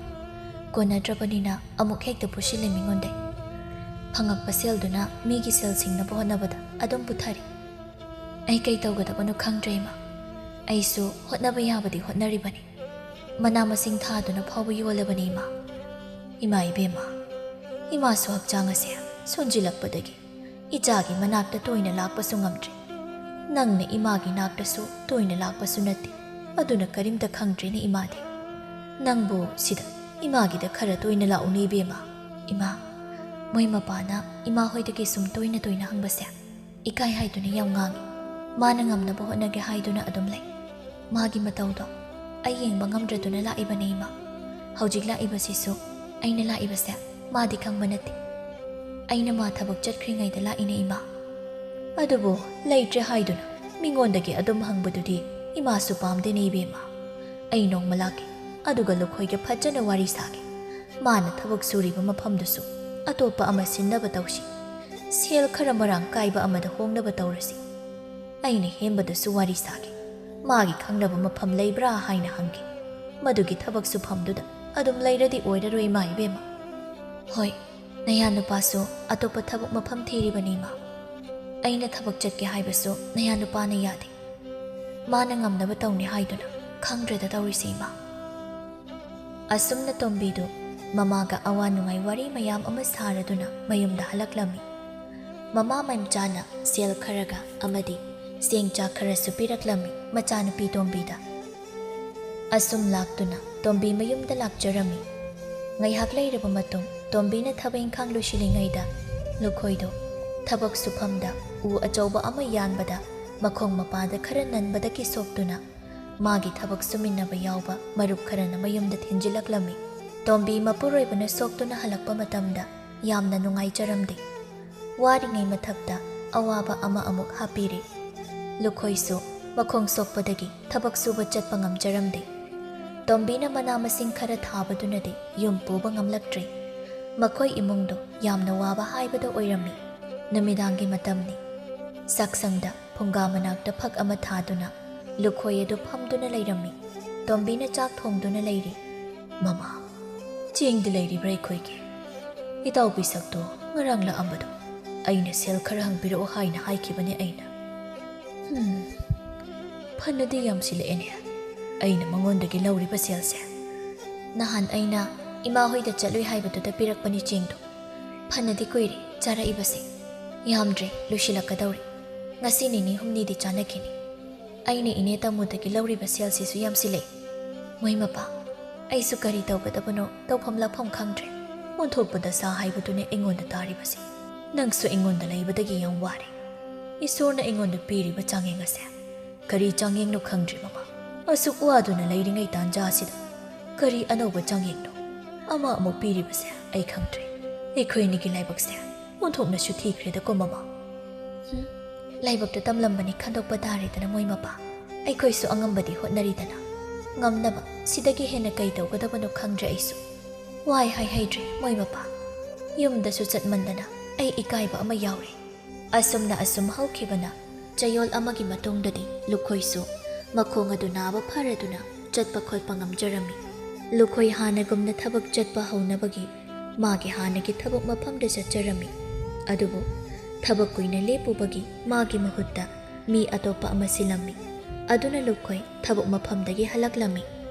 ꯀꯣꯟꯅꯗ꯭ꯔꯕꯅꯤꯅ ꯑꯃꯨꯛ ꯍꯦꯛꯇ ꯄꯨꯁꯤꯜꯂꯦ ꯃꯤꯉꯣꯟꯗꯩ꯫ ꯐꯪꯉꯛꯄ ꯁꯦꯜꯗꯨꯅ ꯃꯤꯒꯤ ꯁꯦꯜ ꯁꯤꯡꯅꯕ ꯍꯣꯠꯅꯕꯗ ꯑꯗꯨꯝ ꯄꯨꯊꯔꯤ꯫ ꯑꯩ ꯀꯩ ꯇꯧꯒꯗꯕꯅꯣ ꯈꯪꯗ꯭ꯔꯦ ꯏꯃꯥ꯫ ꯑꯩꯁꯨ ꯍꯣꯠꯅꯕ ꯌꯥꯕꯗꯤ ꯍꯣꯠꯅꯔꯤꯕꯅꯤ꯫ ꯃꯅꯥ ꯃꯁꯤꯡ ꯊꯥꯗꯨꯅ ꯐꯥꯎꯕ ꯌꯣꯜꯂꯕꯅꯤ ꯏꯃꯥ꯫ ꯏꯃꯥ ꯏꯕꯦꯝꯃ, ꯏꯃꯥꯁꯨ ꯍꯛꯆꯥꯡ ꯑꯁꯦ ꯁꯣꯟꯖꯤꯜꯂꯛꯄꯗꯒꯤ ꯏꯆꯥꯒꯤ ꯃꯅꯥꯛꯇ ꯇꯣꯏꯅ ꯂꯥꯛꯄꯁꯨ ꯉꯝꯗ꯭ꯔꯦ꯫ ꯅꯪꯅ ꯏꯃꯥꯒꯤ ꯅꯥꯛꯇꯁꯨ ꯇꯣꯏꯅ ꯂꯥꯛꯄꯁꯨ ꯅꯠꯇꯦ, ꯑꯗꯨꯅ ꯀꯔꯤꯝꯇ ꯈꯪꯗ꯭ꯔꯦꯅꯦ ꯏꯃꯥꯗꯤ꯫ ꯅꯪꯕꯨ ꯁꯤꯗ ꯏꯃꯥꯒꯤꯗ ꯈꯔ ꯇꯣꯏꯅ ꯂꯥꯛꯎꯅꯦ ꯏꯕꯦꯝꯃ꯫ ꯏꯃꯥ, ꯃꯣꯏ ꯃꯄꯥꯅ ꯏꯃꯥ ꯍꯣꯏꯗꯒꯤ ꯁꯨꯝ ꯇꯣꯏꯅ ꯇꯣꯏꯅ ꯍꯪꯕꯁꯦ ꯏꯀꯥꯏ ꯍꯥꯏꯗꯨꯅ ꯌꯥꯝ ꯉꯥꯡꯉꯤ꯫ ꯃꯥꯅ ꯉꯝꯅꯕ ꯍꯣꯠꯅꯒꯦ ꯍꯥꯏꯗꯨꯅ ꯑꯗꯨꯝ ꯂꯩ꯫ ꯃꯥꯒꯤ ꯃꯇꯧꯗꯣ ꯑꯩ ꯌꯦꯡꯕ ꯉꯝꯗ꯭ꯔꯗꯨꯅ ꯂꯥꯛꯏꯕꯅꯦ ꯏꯃꯥ꯫ ꯍꯧꯖꯤꯛ ꯂꯥꯛꯏꯕꯁꯤꯁꯨ ꯑꯩꯅ ꯂꯥꯛꯏꯕꯁꯦ ꯃꯥꯗꯤ ꯈꯪꯕ ꯅꯠꯇꯦ꯫ ꯑꯩꯅ ꯃꯥ ꯊꯕꯛ ꯆꯠꯈ꯭ꯔꯤꯉꯩꯗ ꯂꯥꯛꯏꯅꯦ ꯏꯃꯥ꯫ ꯑꯗꯨꯕꯨ ꯂꯩꯇ꯭ꯔꯦ ꯍꯥꯏꯗꯨꯅ ꯃꯤꯉꯣꯟꯗꯒꯤ ꯑꯗꯨꯝ ꯍꯪꯕꯗꯨꯗꯤ ꯏꯃꯥꯁꯨ ꯄꯥꯝꯗꯦꯅꯦ ꯏꯕꯦꯝꯃ꯫ ꯑꯩ ꯅꯣꯡꯃ ꯂꯥꯛꯀꯦ, ꯑꯗꯨꯒ ꯂꯨꯈꯣꯏꯒ ꯐꯖꯅ ꯋꯥꯔꯤ ꯁꯥꯒꯦ꯫ ꯃꯥꯅ ꯊꯕꯛ ꯁꯨꯔꯤꯕ ꯃꯐꯝꯗꯨꯁꯨ ꯑꯇꯣꯞꯄ ꯑꯃ ꯁꯤꯟꯅꯕ ꯇꯧꯁꯤ꯫ ꯁꯦꯜ ꯈꯔ ꯃꯔꯥꯡ ꯀꯥꯏꯕ ꯑꯃꯗ ꯍꯣꯡꯅꯕ ꯇꯧꯔꯁꯤ꯫ ꯑꯩꯅ ꯍꯦꯝꯕꯗꯁꯨ ꯋꯥꯔꯤ ꯁꯥꯒꯦ꯫ ꯃꯥꯒꯤ ꯈꯪꯅꯕ ꯃꯐꯝ ꯂꯩꯕ꯭ꯔꯥ ꯍꯥꯏꯅ ꯍꯪꯒꯦ꯫ ꯃꯗꯨꯒꯤ ꯊꯕꯛ ꯁꯨꯐꯝꯗꯨꯗ ꯑꯗꯨꯝ ꯂꯩꯔꯗꯤ ꯑꯣꯏꯔꯔꯣꯏ ꯏꯃꯥ ꯏꯕꯦꯝꯃ꯫ ꯍꯣꯏ, ꯅꯌꯥ ꯅꯨꯄꯥꯁꯨ ꯑꯇꯣꯞꯄ ꯊꯕꯛ ꯃꯐꯝ ꯊꯤꯔꯤꯕꯅꯤ ꯏꯃꯥ꯫ ꯑꯩꯅ ꯊꯕꯛ ꯆꯠꯀꯦ ꯍꯥꯏꯕꯁꯨ ꯅꯌꯥ ꯅꯨꯄꯥꯅ ꯌꯥꯗꯦ꯫ ꯃꯥꯅ ꯉꯝꯅꯕ ꯇꯧꯅꯤ ꯍꯥꯏꯗꯨꯅ ꯈꯪꯗ꯭ꯔꯦꯗ ꯇꯧꯔꯤꯁꯦ ꯏꯃꯥ꯫ ꯑꯁꯨꯝꯅ ꯇꯣꯝꯕꯤꯗꯨ ꯃꯃꯥꯒ ꯑꯋꯥ ꯅꯨꯡꯉꯥꯏ ꯋꯥꯔꯤ ꯃꯌꯥꯝ ꯑꯃ ꯁꯥꯔꯗꯨꯅ ꯃꯌꯨꯝꯗ ꯍꯜꯂꯛꯂꯝꯃꯤ꯫ ꯃꯃꯥ ꯃꯝꯆꯥꯅ ꯁꯦꯜ ꯈꯔꯒ ꯑꯃꯗꯤ ꯆꯦꯡ ꯆꯥꯛ ꯈꯔꯁꯨ ꯄꯤꯔꯛꯂꯝꯃꯤ ꯃꯆꯥꯅꯨꯄꯤ ꯇꯣꯝꯕꯤꯗ꯫ ꯑꯁꯨꯝ ꯂꯥꯛꯇꯨꯅ ꯇꯣꯝꯕꯤ ꯃꯌꯨꯝꯗ ꯂꯥꯛꯆꯔꯝꯃꯤ꯫ ꯉꯥꯏꯍꯥꯛ ꯂꯩꯔꯕ ꯃꯇꯨꯡ ꯇꯣꯝꯕꯤꯅ ꯊꯕꯛ ꯏꯪꯈꯥꯡ ꯂꯣꯏꯁꯤꯜꯂꯤꯉꯩꯗ ꯂꯨꯈꯣꯏꯗꯣ ꯊꯕꯛ ꯁꯨꯐꯝꯗ ꯎ ꯑꯆꯧꯕ ꯑꯃ ꯌꯥꯟꯕꯗ ꯃꯈꯣꯡ ꯃꯄꯥꯗ ꯈꯔ ꯅꯟꯕꯗꯒꯤ ꯁꯣꯛꯇꯨꯅ ꯃꯥꯒꯤ ꯊꯕꯛ ꯁꯨꯃꯤꯟꯅꯕ ꯌꯥꯎꯕ ꯃꯔꯨꯞ ꯈꯔꯅ ꯃꯌꯨꯝꯗ ꯊꯤꯟꯖꯤꯜꯂꯛꯂꯝꯃꯤ꯫ ꯇꯣꯝꯕꯤ ꯃꯄꯨꯔꯣꯏꯕꯅ ꯁꯣꯛꯇꯨꯅ ꯍꯜꯂꯛꯄ ꯃꯇꯝꯗ ꯌꯥꯝꯅ ꯅꯨꯡꯉꯥꯏꯖꯔꯝꯗꯦ꯫ ꯋꯥꯔꯤꯉꯩ ꯃꯊꯛꯇ ꯑꯋꯥꯕ ꯑꯃ ꯑꯃꯨꯛ ꯍꯥꯞꯄꯤꯔꯦ꯫ ꯂꯨꯈꯣꯏꯁꯨ ꯃꯈꯣꯡ ꯁꯣꯛꯄꯗꯒꯤ ꯊꯕꯛ ꯁꯨꯕ ꯆꯠꯄ ꯉꯝꯖꯔꯝꯗꯦ꯫ ꯇꯣꯝꯕꯤꯅ ꯃꯅꯥ ꯃꯁꯤꯡ ꯈꯔ ꯊꯥꯕꯗꯨꯅꯗꯤ ꯌꯨꯝ ꯄꯨꯕ ꯉꯝꯂꯛꯇ꯭ꯔꯦ꯫ ꯃꯈꯣꯏ ꯏꯃꯨꯡꯗꯣ ꯌꯥꯝꯅ ꯋꯥꯕ ꯍꯥꯏꯕꯗꯣ ꯑꯣꯏꯔꯝꯃꯤ꯫ ꯅꯨꯃꯤꯗꯥꯡꯒꯤ ꯃꯇꯝꯅꯤ꯫ ꯆꯥꯛꯁꯪꯗ ꯐꯨꯡꯒꯥ ꯃꯅꯥꯛꯇ ꯐꯛ ꯑꯃ ꯊꯥꯗꯨꯅ ꯂꯨꯈꯣꯏ ꯑꯗꯨ ꯐꯝꯗꯨꯅ ꯂꯩꯔꯝꯃꯤ꯫ ꯇꯣꯝꯕꯤꯅ ꯆꯥꯛ ꯊꯣꯡꯗꯨꯅ ꯂꯩꯔꯤ꯫ "ꯃꯃꯥ, ꯆꯦꯡꯗꯤ ꯂꯩꯔꯤꯕ꯭ꯔꯥ ꯑꯩꯈꯣꯏꯒꯤ? ꯏꯇꯥꯎꯕꯤ ꯁꯛꯇꯣ ꯉꯔꯥꯡ ꯂꯥꯛꯑꯝꯕꯗꯣ ꯑꯩꯅ ꯁꯦꯜ ꯈꯔ ꯍꯪꯕꯤꯔꯛꯑꯣ ꯍꯥꯏꯅ ꯍꯥꯏꯈꯤꯕꯅꯦ ꯑꯩꯅ꯫ ꯍꯝ, ꯐꯅꯗꯤ ꯌꯥꯝꯁꯤꯜꯂꯛꯑꯦꯅꯦ ꯑꯩꯅ ꯃꯉꯣꯟꯗꯒꯤ ꯂꯧꯔꯤꯕ ꯁꯦꯜꯁꯦ꯫ ꯅꯍꯥꯟ ꯑꯩꯅ ꯏꯃꯥ ꯍꯣꯏꯗ ꯆꯠꯂꯨꯏ ꯍꯥꯏꯕꯗꯨꯗ ꯄꯤꯔꯛꯄꯅꯤ ꯆꯦꯡꯗꯣ꯫ ꯐꯅꯗꯤ ꯀꯨꯏꯔꯦ ꯆꯥꯔꯛꯏꯕꯁꯦ꯫ ꯌꯥꯝꯗ꯭ꯔꯦ, ꯂꯣꯏꯁꯤꯜꯂꯛꯀꯗꯧꯔꯦ꯫ ꯉꯁꯤ ꯅꯤꯅꯤ ꯍꯨꯝꯅꯤꯗꯤ ꯆꯥꯟꯅꯈꯤꯅꯤ꯫ ꯑꯩꯅ ꯏꯅꯦ ꯇꯥꯃꯣꯗꯒꯤ ꯂꯧꯔꯤꯕ ꯁꯦꯜꯁꯤꯁꯨ ꯌꯥꯝꯁꯤꯜꯂꯛꯑꯦ꯫ ꯃꯣꯏ ꯃꯄꯥ, ꯑꯩꯁꯨ ꯀꯔꯤ ꯇꯧꯒꯗꯕꯅꯣ ꯇꯧꯐꯝ ꯂꯥꯛꯐꯝ ꯈꯪꯗ꯭ꯔꯦ꯫ ꯑꯣꯟꯊꯣꯛꯄ ꯗꯁꯥ ꯍꯥꯏꯕꯗꯨꯅꯦ ꯑꯩꯉꯣꯟꯗ ꯇꯥꯔꯤꯕꯁꯦ꯫ ꯅꯪꯁꯨ ꯑꯩꯉꯣꯟꯗ ꯂꯩꯕꯗꯒꯤ ꯌꯥꯝ ꯋꯥꯔꯦ꯫ ꯏꯁꯣꯔꯅ ꯑꯩꯉꯣꯟꯗ ꯄꯤꯔꯤꯕ ꯆꯥꯡꯌꯦꯡ ꯑꯁꯦ ꯀꯔꯤ ꯆꯥꯡꯌꯦꯡꯅꯣ ꯈꯪꯗ꯭ꯔꯦ ꯃꯃꯥ꯫ ꯑꯁꯨꯛ ꯋꯥꯗꯨꯅ ꯂꯩꯔꯤꯉꯩ ꯇꯥꯟꯖꯥ ꯑꯁꯤꯗ ꯀꯔꯤ ꯑꯅꯧꯕ ꯆꯥꯡꯌꯦꯡꯅꯣ? ꯑꯃ ꯑꯃꯨꯛ ꯄꯤꯔꯤꯕꯁꯦ ꯑꯩ ꯈꯪꯗ꯭ꯔꯦ꯫ ꯑꯩꯈꯣꯏ ꯑꯅꯤꯒꯤ ꯂꯥꯏꯕꯛꯁꯦ ꯑꯣꯟꯊꯣꯛꯅꯁꯨ ꯊꯤꯈ꯭ꯔꯦꯗꯀꯣ ꯃꯃꯥ꯫ ꯍꯨꯝ, ꯂꯥꯏꯕꯛꯇ ꯇꯝꯂꯝꯕꯅꯤ ꯈꯟꯗꯣꯛꯄ ꯇꯥꯔꯦꯗꯅ ꯃꯣꯏ ꯃꯄꯥ꯫ ꯑꯩꯈꯣꯏꯁꯨ ꯑꯉꯝꯕꯗꯤ ꯍꯣꯠꯅꯔꯤꯗꯅ꯫ ꯉꯝꯅꯕ ꯁꯤꯗꯒꯤ ꯍꯦꯟꯅ ꯀꯩ ꯇꯧꯒꯗꯕꯅꯣ ꯈꯪꯗ꯭ꯔꯦ ꯑꯩꯁꯨ꯫ ꯋꯥꯏ ꯍꯥꯏ ꯍꯩꯗ꯭ꯔꯦ ꯃꯣꯏ ꯃꯄꯥ꯫ ꯌꯨꯝꯗꯁꯨ ꯆꯠꯃꯟꯗꯅ ꯑꯩ ꯏꯀꯥꯏꯕ ꯑꯃ ꯌꯥꯎꯔꯦ꯫ ꯑꯁꯨꯝꯅ ꯑꯁꯨꯝ ꯍꯧꯈꯤꯕꯅ ꯆꯌꯣꯜ ꯑꯃꯒꯤ ꯃꯇꯨꯡꯗꯗꯤ ꯂꯨꯈꯣꯏꯁꯨ ꯃꯈꯣꯡ ꯑꯗꯨ ꯅꯥꯕ ꯐꯔꯗꯨꯅ ꯆꯠꯄ ꯈꯣꯠꯄ ꯉꯝꯖꯔꯝꯃꯤ꯫ ꯂꯨꯈꯣꯏ ꯍꯥꯟꯅꯒꯨꯝꯅ ꯊꯕꯛ ꯆꯠꯄ ꯍꯧꯅꯕꯒꯤ ꯃꯥꯒꯤ ꯍꯥꯟꯅꯒꯤ ꯊꯕꯛ ꯃꯐꯝꯗ ꯆꯠꯆꯔꯝꯃꯤ꯫ ꯑꯗꯨꯕꯨ ꯊꯕꯛ ꯀꯨꯏꯅ ꯂꯦꯞꯄꯨꯕꯒꯤ ꯃꯥꯒꯤ ꯃꯍꯨꯠꯇ ꯃꯤ ꯑꯇꯣꯞꯄ ꯑꯃ ꯁꯤꯜꯂꯝꯃꯤ꯫ ꯑꯗꯨꯅ ꯂꯨꯈꯣꯏ ꯊꯕꯛ ꯃꯐꯝꯗꯒꯤ ꯍꯜꯂꯛꯂꯝꯃꯤ꯫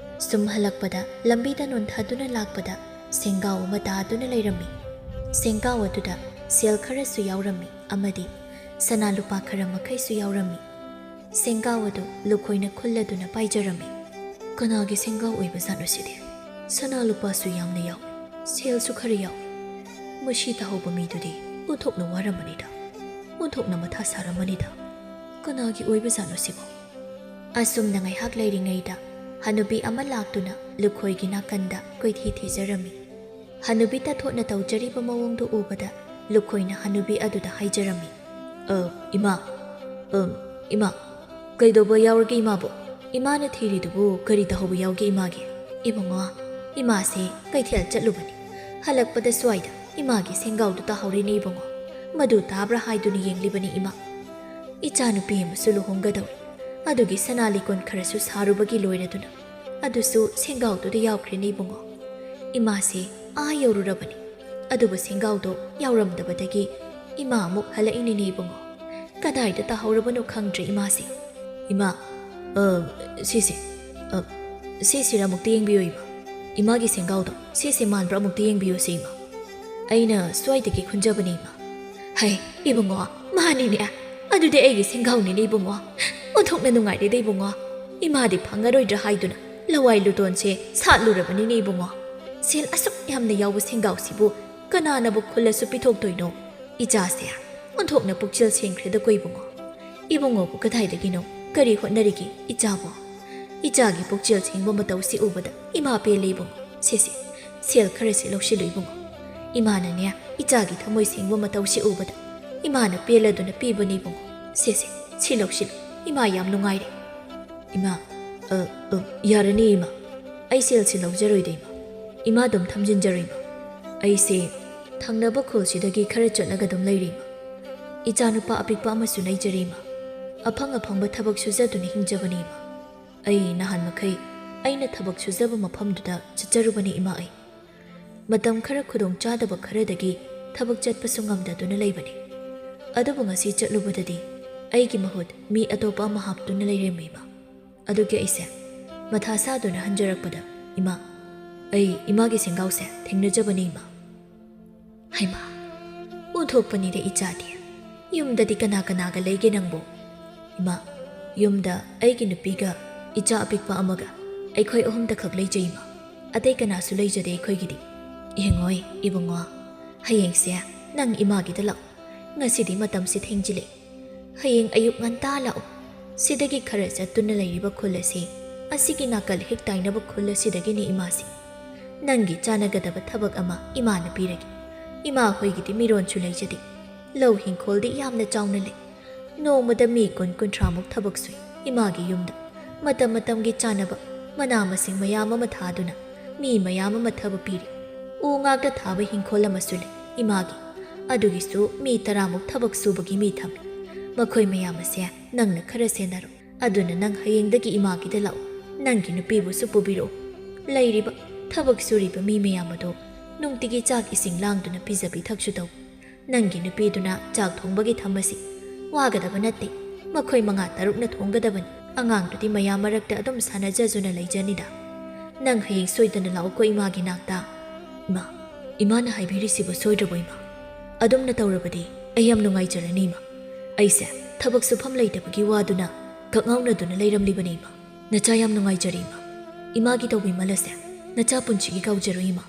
ꯁꯨꯝ ꯍꯜꯂꯛꯄꯗ ꯂꯝꯕꯤꯗ ꯅꯣꯟꯊꯗꯨꯅ ꯂꯥꯛꯄꯗ ꯁꯦꯡꯒꯥꯎ ꯑꯃ ꯇꯥꯗꯨꯅ ꯂꯩꯔꯝꯃꯤ꯫ ꯁꯦꯡꯒꯥꯎ ꯑꯗꯨꯗ ꯁꯦꯜ ꯈꯔꯁꯨ ꯌꯥꯎꯔꯝꯃꯤ ꯑꯃꯗꯤ ꯁꯅꯥ ꯂꯨꯄꯥ ꯈꯔ ꯃꯈꯩꯁꯨ ꯌꯥꯎꯔꯝꯃꯤ꯫ ꯁꯦꯡꯒꯥꯎ ꯑꯗꯨ ꯂꯨꯈꯣꯏꯅ ꯈꯨꯜꯂꯗꯨꯅ ꯄꯥꯏꯖꯔꯝꯃꯤ꯫ "ꯀꯅꯥꯒꯤ ꯁꯦꯡꯒꯥꯎ ꯑꯣꯏꯕ ꯖꯥꯠꯅꯣ ꯁꯤꯗꯤ? ꯁꯅꯥ ꯂꯨꯄꯥꯁꯨ ꯌꯥꯝꯅ ꯌꯥꯎꯏ, ꯁꯦꯜꯁꯨ ꯈꯔ ꯌꯥꯎꯏ꯫ ꯃꯁꯤ ꯇꯥꯍꯧꯕ ꯃꯤꯗꯨꯗꯤ ꯑꯣꯟꯊꯣꯛꯅ ꯋꯥꯔꯝꯃꯅꯤꯗ, ꯑꯣꯟꯊꯣꯛꯅ ꯃꯊꯥ ꯁꯥꯔꯝꯃꯅꯤꯗ꯫ ꯀꯅꯥꯒꯤ ꯑꯣꯏꯕ ꯖꯥꯠꯅꯣ ꯁꯤꯕꯣ?" ꯑꯁꯨꯝꯅ ꯉꯥꯏꯍꯥꯛ ꯂꯩꯔꯤꯉꯩꯗ ꯍꯅꯨꯕꯤ ꯑꯃ ꯂꯥꯛꯇꯨꯅ ꯂꯨꯈꯣꯏꯒꯤ ꯅꯥꯀꯟꯗ ꯀꯣꯏꯊꯤ ꯊꯤꯖꯔꯝꯃꯤ꯫ ꯍꯅꯨꯕꯤ ꯇꯥꯊꯣꯠꯅ ꯇꯧꯖꯔꯤꯕ ꯃꯑꯣꯡꯗꯨ ꯎꯕꯗ ꯂꯨꯈꯣꯏꯅ ꯍꯅꯨꯕꯤ ꯑꯗꯨꯗ ꯍꯥꯏꯖꯔꯝꯃꯤ, "ꯑ, ꯏꯃꯥ, ꯑꯝ, ꯏꯃꯥ, ꯀꯩꯗꯧꯕ ꯌꯥꯎꯔꯒꯦ ꯏꯃꯥꯕꯨ? ꯏꯃꯥꯅ ꯊꯤꯔꯤꯗꯨꯕꯨ ꯀꯔꯤ ꯇꯧꯍꯧꯕ ꯌꯥꯎꯒꯦ ꯏꯃꯥꯒꯤ?" "ꯏꯕꯨꯡꯉꯣ, ꯏꯃꯥꯁꯦ ꯀꯩꯊꯦꯜ ꯆꯠꯂꯨꯕꯅꯤ꯫ ꯍꯜꯂꯛꯄꯗ ꯁ꯭ꯋꯥꯏꯗ ꯏꯃꯥꯒꯤ ꯁꯦꯡꯒꯥꯎꯗꯨ ꯇꯥꯍꯧꯔꯦꯅꯦ ꯏꯕꯨꯡꯉꯣ꯫ ꯃꯗꯨ ꯇꯥꯕ꯭ꯔꯥ ꯍꯥꯏꯗꯨꯅ ꯌꯦꯡꯂꯤꯕꯅꯤ ꯏꯃꯥ꯫ ꯏꯆꯥꯅꯨꯄꯤ ꯑꯃꯁꯨ ꯂꯨꯍꯣꯡꯒꯗꯧꯔꯤ꯫ ꯑꯗꯨꯒꯤ ꯁꯅꯥ ꯂꯤꯀꯣꯟ ꯈꯔꯁꯨ ꯁꯥꯔꯨꯕꯒꯤ ꯂꯣꯏꯔꯗꯨꯅ ꯑꯗꯨꯁꯨ ꯁꯦꯡꯒꯥꯎꯗꯨꯗ ꯌꯥꯎꯈ꯭ꯔꯦꯅꯦ ꯏꯕꯨꯡꯉꯣ꯫ ꯏꯃꯥꯁꯦ ꯑꯥ ꯌꯧꯔꯨꯔꯕꯅꯤ, ꯑꯗꯨꯕꯨ ꯁꯦꯡꯒꯥꯎꯗꯣ ꯌꯥꯎꯔꯝꯗꯕꯗꯒꯤ ꯏꯃꯥ ꯑꯃꯨꯛ ꯍꯜꯂꯛꯏꯅꯤꯅꯦ ꯏꯕꯨꯡꯉꯣ꯫ ꯀꯗꯥꯏꯗ ꯇꯥꯍꯧꯔꯕꯅꯣ ꯈꯪꯗ꯭ꯔꯦ ꯏꯃꯥꯁꯦ꯫ "ꯏꯃꯥ, ꯑ, ꯁꯤꯁꯦ, ꯑ, ꯁꯤꯁꯤꯔ ꯑꯃꯨꯛꯇ ꯌꯦꯡꯕꯤꯌꯨ ꯏꯃꯥ꯫ ꯏꯃꯥꯒꯤ ꯁꯦꯡꯒꯥꯎꯗꯣ ꯁꯤꯁꯦ ꯃꯥꯟꯕ꯭ꯔꯥ ꯑꯃꯨꯛꯇ ꯌꯦꯡꯕꯤꯌꯨꯁꯦ ꯏꯃꯥ꯫ ꯑꯩꯅ ꯁ꯭ꯋꯥꯏꯗꯒꯤ ꯈꯨꯟꯖꯕꯅꯦ ꯏꯃꯥ꯫" "ꯍꯩ, ꯏꯕꯨꯡꯉꯣ, ꯃꯥꯅꯤꯅꯦ꯫ ꯑꯗꯨꯗꯤ ꯑꯩꯒꯤ ꯁꯦꯡꯒꯥꯎꯅꯤꯅꯦ ꯏꯕꯨꯡꯉꯣ꯫ ꯑꯣꯟꯊꯣꯛꯅ ꯅꯨꯡꯉꯥꯏꯔꯦꯗ ꯏꯕꯨꯡꯉꯣ꯫ ꯏꯃꯥꯗꯤ ꯐꯪꯉꯔꯣꯏꯗ꯭ꯔꯥ ꯍꯥꯏꯗꯨꯅ ꯂꯋꯥꯏ ꯂꯨꯇꯣꯟꯁꯦ ꯁꯥꯠꯂꯨꯔꯕꯅꯤꯅꯦ ꯏꯕꯨꯡꯉꯣ꯫ ꯁꯦꯜ ꯑꯁꯨꯛ ꯌꯥꯝꯅ ꯌꯥꯎꯕ ꯁꯦꯡꯒꯥꯎꯁꯤꯕꯨ ꯀꯅꯥꯅꯕꯨ ꯈꯨꯜꯂꯁꯨ ꯄꯤꯊꯣꯛꯇꯣꯏꯅꯣ? ꯏꯆꯥꯁꯦ ꯑꯣꯟꯊꯣꯛꯅ ꯄꯨꯛꯆꯦꯜ ꯁꯦꯡꯈ꯭ꯔꯦꯗꯀꯣ ꯏꯕꯨꯡꯉꯣ꯫ ꯏꯕꯨꯡꯉꯣꯕꯨ ꯀꯗꯥꯏꯗꯒꯤꯅꯣ? ꯀꯔꯤ ꯍꯣꯠꯅꯔꯤꯒꯦ ꯏꯆꯥꯕꯨ?" ꯏꯆꯥꯒꯤ ꯄꯨꯛꯆꯦꯜ ꯁꯦꯡꯕ ꯃꯇꯧꯁꯤ ꯎꯕꯗ ꯏꯃꯥ ꯄꯦꯜꯂꯦ ꯏꯕꯨꯡꯉꯣ꯫ "ꯁꯦ, ꯁꯦ, ꯁꯦꯜ ꯈꯔꯁꯦ ꯂꯧꯁꯤꯜꯂꯨ ꯏꯕꯨꯡꯉꯣ꯫ ꯏꯃꯥꯅꯅꯦ, ꯏꯆꯥꯒꯤ ꯊꯃꯣꯏ ꯁꯦꯡꯕ ꯃꯇꯧꯁꯤ ꯎꯕꯗ ꯏꯃꯥꯅ ꯄꯦꯜꯂꯗꯨꯅ ꯄꯤꯕꯅꯤ ꯏꯕꯨꯡꯉꯣ꯫ ꯁꯦ, ꯁꯦ, ꯁꯤ ꯂꯧꯁꯤꯜꯂꯨ꯫ ꯏꯃꯥ ꯌꯥꯝ ꯅꯨꯡꯉꯥꯏꯔꯦ꯫" "ꯏꯃꯥ, ꯑ, ꯑ, ꯌꯥꯔꯅꯤ ꯏꯃꯥ꯫ ꯑꯩ ꯁꯦꯜꯁꯤ ꯂꯧꯖꯔꯣꯏꯗ ꯏꯃꯥ꯫ ꯏꯃꯥ ꯑꯗꯨꯝ ꯊꯝꯖꯤꯟꯖꯔꯣ ꯏꯃꯥ꯫ ꯑꯩꯁꯦ ꯊꯪꯅꯕ ꯈꯨꯜꯁꯤꯗꯒꯤ ꯈꯔ ꯆꯠꯂꯒ ꯑꯗꯨꯝ ꯂꯩꯔꯦ ꯏꯃꯥ꯫ ꯏꯆꯥꯅꯨꯄꯥ ꯑꯄꯤꯛꯄ ꯑꯃꯁꯨ ꯂꯩꯖꯔꯦ ꯏꯃꯥ꯫ ꯑꯐꯪ ꯑꯐꯪꯕ ꯊꯕꯛ ꯁꯨꯖꯗꯨꯅ ꯍꯤꯡꯖꯕꯅꯤ ꯏꯃꯥ꯫ ꯑꯩ ꯅꯍꯥꯟ ꯃꯈꯩ ꯑꯩꯅ ꯊꯕꯛ ꯁꯨꯖꯕ ꯃꯐꯝꯗꯨꯗ ꯆꯠꯆꯔꯨꯕꯅꯤ ꯏꯃꯥ ꯑꯩ꯫ ꯃꯇꯝ ꯈꯔ ꯈꯨꯗꯣꯡ ꯆꯥꯗꯕ ꯈꯔꯗꯒꯤ ꯊꯕꯛ ꯆꯠꯄꯁꯨ ꯉꯝꯗꯗꯨꯅ ꯂꯩꯕꯅꯤ꯫ ꯑꯗꯨꯕꯨ ꯉꯁꯤ ꯆꯠꯂꯨꯕꯗꯗꯤ ꯑꯩꯒꯤ ꯃꯍꯨꯠ ꯃꯤ ꯑꯇꯣꯞꯄ ꯑꯃ ꯍꯥꯞꯇꯨꯅ ꯂꯩꯔꯝꯃꯤ ꯏꯃꯥ꯫ ꯑꯗꯨꯒꯤ ꯑꯩꯁꯦ ꯃꯊꯥ ꯁꯥꯗꯨꯅ ꯍꯟꯖꯔꯛꯄꯗ ꯏꯃꯥ, ꯑꯩ ꯏꯃꯥꯒꯤ ꯁꯦꯡꯒꯥꯎꯁꯦ ꯊꯦꯡꯅꯖꯕꯅꯤ ꯏꯃꯥ꯫" "ꯍꯩꯃꯥ, ꯑꯣꯟꯊꯣꯛꯄꯅꯤꯗ ꯏꯆꯥꯗꯤ꯫ ꯌꯨꯝꯗꯗꯤ ꯀꯅꯥ ꯀꯅꯥꯒ ꯂꯩꯒꯦ ꯅꯪꯕꯨ?" "ꯏꯃꯥ, ꯌꯨꯝꯗ ꯑꯩꯒꯤ ꯅꯨꯄꯤꯒ ꯏꯆꯥ ꯑꯄꯤꯛꯄ ꯑꯃꯒ ꯑꯩꯈꯣꯏ ꯑꯍꯨꯝꯇꯈꯛ ꯂꯩꯖꯩ ꯏꯃꯥ꯫ ꯑꯇꯩ ꯀꯅꯥꯁꯨ ꯂꯩꯖꯗꯦ ꯑꯩꯈꯣꯏꯒꯤꯗꯤ꯫" "ꯏꯍꯦꯡꯉꯣꯏ ꯏꯕꯨꯡꯉꯣ, ꯍꯌꯦꯡꯁꯦ ꯅꯪ ꯏꯃꯥꯒꯤꯗ ꯂꯥꯛꯑꯣ꯫ ꯉꯁꯤꯗꯤ ꯃꯇꯝꯁꯤ ꯊꯦꯡꯖꯤꯜꯂꯦ꯫ ꯍꯌꯦꯡ ꯑꯌꯨꯛ ꯉꯟꯇꯥ ꯂꯥꯛꯑꯣ꯫ ꯁꯤꯗꯒꯤ ꯈꯔ ꯆꯠꯇꯨꯅ ꯂꯩꯔꯤꯕ ꯈꯨꯜ ꯑꯁꯤ, ꯑꯁꯤꯒꯤ ꯅꯥꯀꯜ ꯍꯦꯛ ꯇꯥꯏꯅꯕ ꯈꯨꯜ ꯑꯁꯤꯗꯒꯤꯅꯤ ꯏꯃꯥꯁꯤ꯫ ꯅꯪꯒꯤ ꯆꯥꯟꯅꯒꯗꯕ ꯊꯕꯛ ꯑꯃ ꯏꯃꯥꯅ ꯄꯤꯔꯒꯦ꯫ ꯏꯃꯥ ꯍꯣꯏꯒꯤꯗꯤ ꯃꯤꯔꯣꯟꯁꯨ ꯂꯩꯖꯗꯦ꯫ ꯂꯧ ꯍꯤꯡꯈꯣꯜꯗꯤ ꯌꯥꯝꯅ ꯆꯥꯎꯅ ꯂꯩ꯫ ꯅꯣꯡꯃꯗ ꯃꯤ ꯀꯨꯟ ꯀꯨꯟꯊ꯭ꯔꯥꯃꯨꯛ ꯊꯕꯛ ꯁꯨꯏ ꯏꯃꯥꯒꯤ ꯌꯨꯝꯗ꯫ ꯃꯇꯝ ꯃꯇꯝꯒꯤ ꯆꯥꯅꯕ ꯃꯅꯥ ꯃꯁꯤꯡ ꯃꯌꯥꯝ ꯑꯃ ꯊꯥꯗꯨꯅ ꯃꯤ ꯃꯌꯥꯝ ꯑꯃ ꯊꯕꯛ ꯄꯤꯔꯤ꯫ ꯎ ꯉꯥꯛꯇ ꯊꯥꯕ ꯍꯤꯡꯈꯣꯜ ꯑꯃꯁꯨ ꯂꯩ ꯏꯃꯥꯒꯤ꯫ ꯑꯗꯨꯒꯤꯁꯨ ꯃꯤ ꯇꯔꯥꯃꯨꯛ ꯊꯕꯛ ꯁꯨꯕꯒꯤ ꯃꯤ ꯊꯝꯃꯤ꯫ ꯃꯈꯣꯏ ꯃꯌꯥꯝ ꯑꯁꯦ ꯅꯪꯅ ꯈꯔ ꯁꯦꯟꯅꯔꯣ꯫ ꯑꯗꯨꯅ ꯅꯪ ꯍꯌꯦꯡꯗꯒꯤ ꯏꯃꯥꯒꯤꯗ ꯂꯥꯛꯎ꯫ ꯅꯪꯒꯤ ꯅꯨꯄꯤꯕꯨꯁꯨ ꯄꯨꯕꯤꯔꯛꯎ꯫ ꯂꯩꯔꯤꯕ ꯊꯕꯛ ꯁꯨꯔꯤꯕ ꯃꯤ ꯃꯌꯥꯝ ꯑꯗꯨ ꯅꯨꯡꯇꯤꯒꯤ ꯆꯥꯛ ꯏꯁꯤꯡ ꯂꯥꯡꯗꯨꯅ ꯄꯤꯖ ꯄꯤꯊꯛꯁꯨ ꯇꯧ꯫ ꯅꯪꯒꯤ ꯅꯨꯄꯤꯗꯨꯅ ꯆꯥꯛ ꯊꯣꯡꯕꯒꯤ ꯊꯝꯕꯁꯤ ꯋꯥꯒꯗꯕ ꯅꯠꯇꯦ꯫ ꯃꯈꯣꯏ ꯃꯉꯥ ꯇꯔꯨꯛꯅ ꯊꯣꯡꯒꯗꯕꯅꯤ꯫ ꯑꯉꯥꯡꯗꯨꯗꯤ ꯃꯌꯥꯝ ꯃꯔꯛꯇ ꯑꯗꯨꯝ ꯁꯥꯟꯅꯖꯖꯨꯅ ꯂꯩꯖꯅꯤꯗ꯫ ꯅꯪ ꯍꯌꯦꯡ ꯁꯣꯏꯗꯅ ꯂꯥꯛꯎꯀꯣ ꯏꯃꯥꯒꯤ ꯅꯥꯛꯇ꯫ ꯏꯃꯥ, ꯏꯃꯥꯅ ꯍꯥꯏꯕꯤꯔꯤꯁꯤꯕꯨ ꯁꯣꯏꯗ꯭ꯔꯕꯣ ꯏꯃꯥ? ꯑꯗꯨꯝꯅ ꯇꯧꯔꯕꯗꯤ ꯑꯩ ꯌꯥꯝ ꯅꯨꯡꯉꯥꯏꯖꯔꯅꯤ ꯏꯃꯥ꯫ ꯑꯩꯁꯦ ꯊꯕꯛ ꯁꯨꯐꯝ ꯂꯩꯇꯕꯒꯤ ꯋꯥꯗꯨꯅ ꯀꯛꯉꯥꯎꯅꯗꯨꯅ ꯂꯩꯔꯝꯂꯤꯕꯅꯤ ꯏꯃꯥ꯫ ꯅꯆꯥ ꯌꯥꯝ ꯅꯨꯡꯉꯥꯏꯖꯔꯦ ꯏꯃꯥ꯫ ꯏꯃꯥꯒꯤ ꯇꯧꯕꯤꯃꯜ ꯑꯁꯦ ꯅꯆꯥ ꯄꯨꯟꯁꯤꯒꯤ ꯀꯥꯎꯖꯔꯣꯏ ꯏꯃꯥ꯫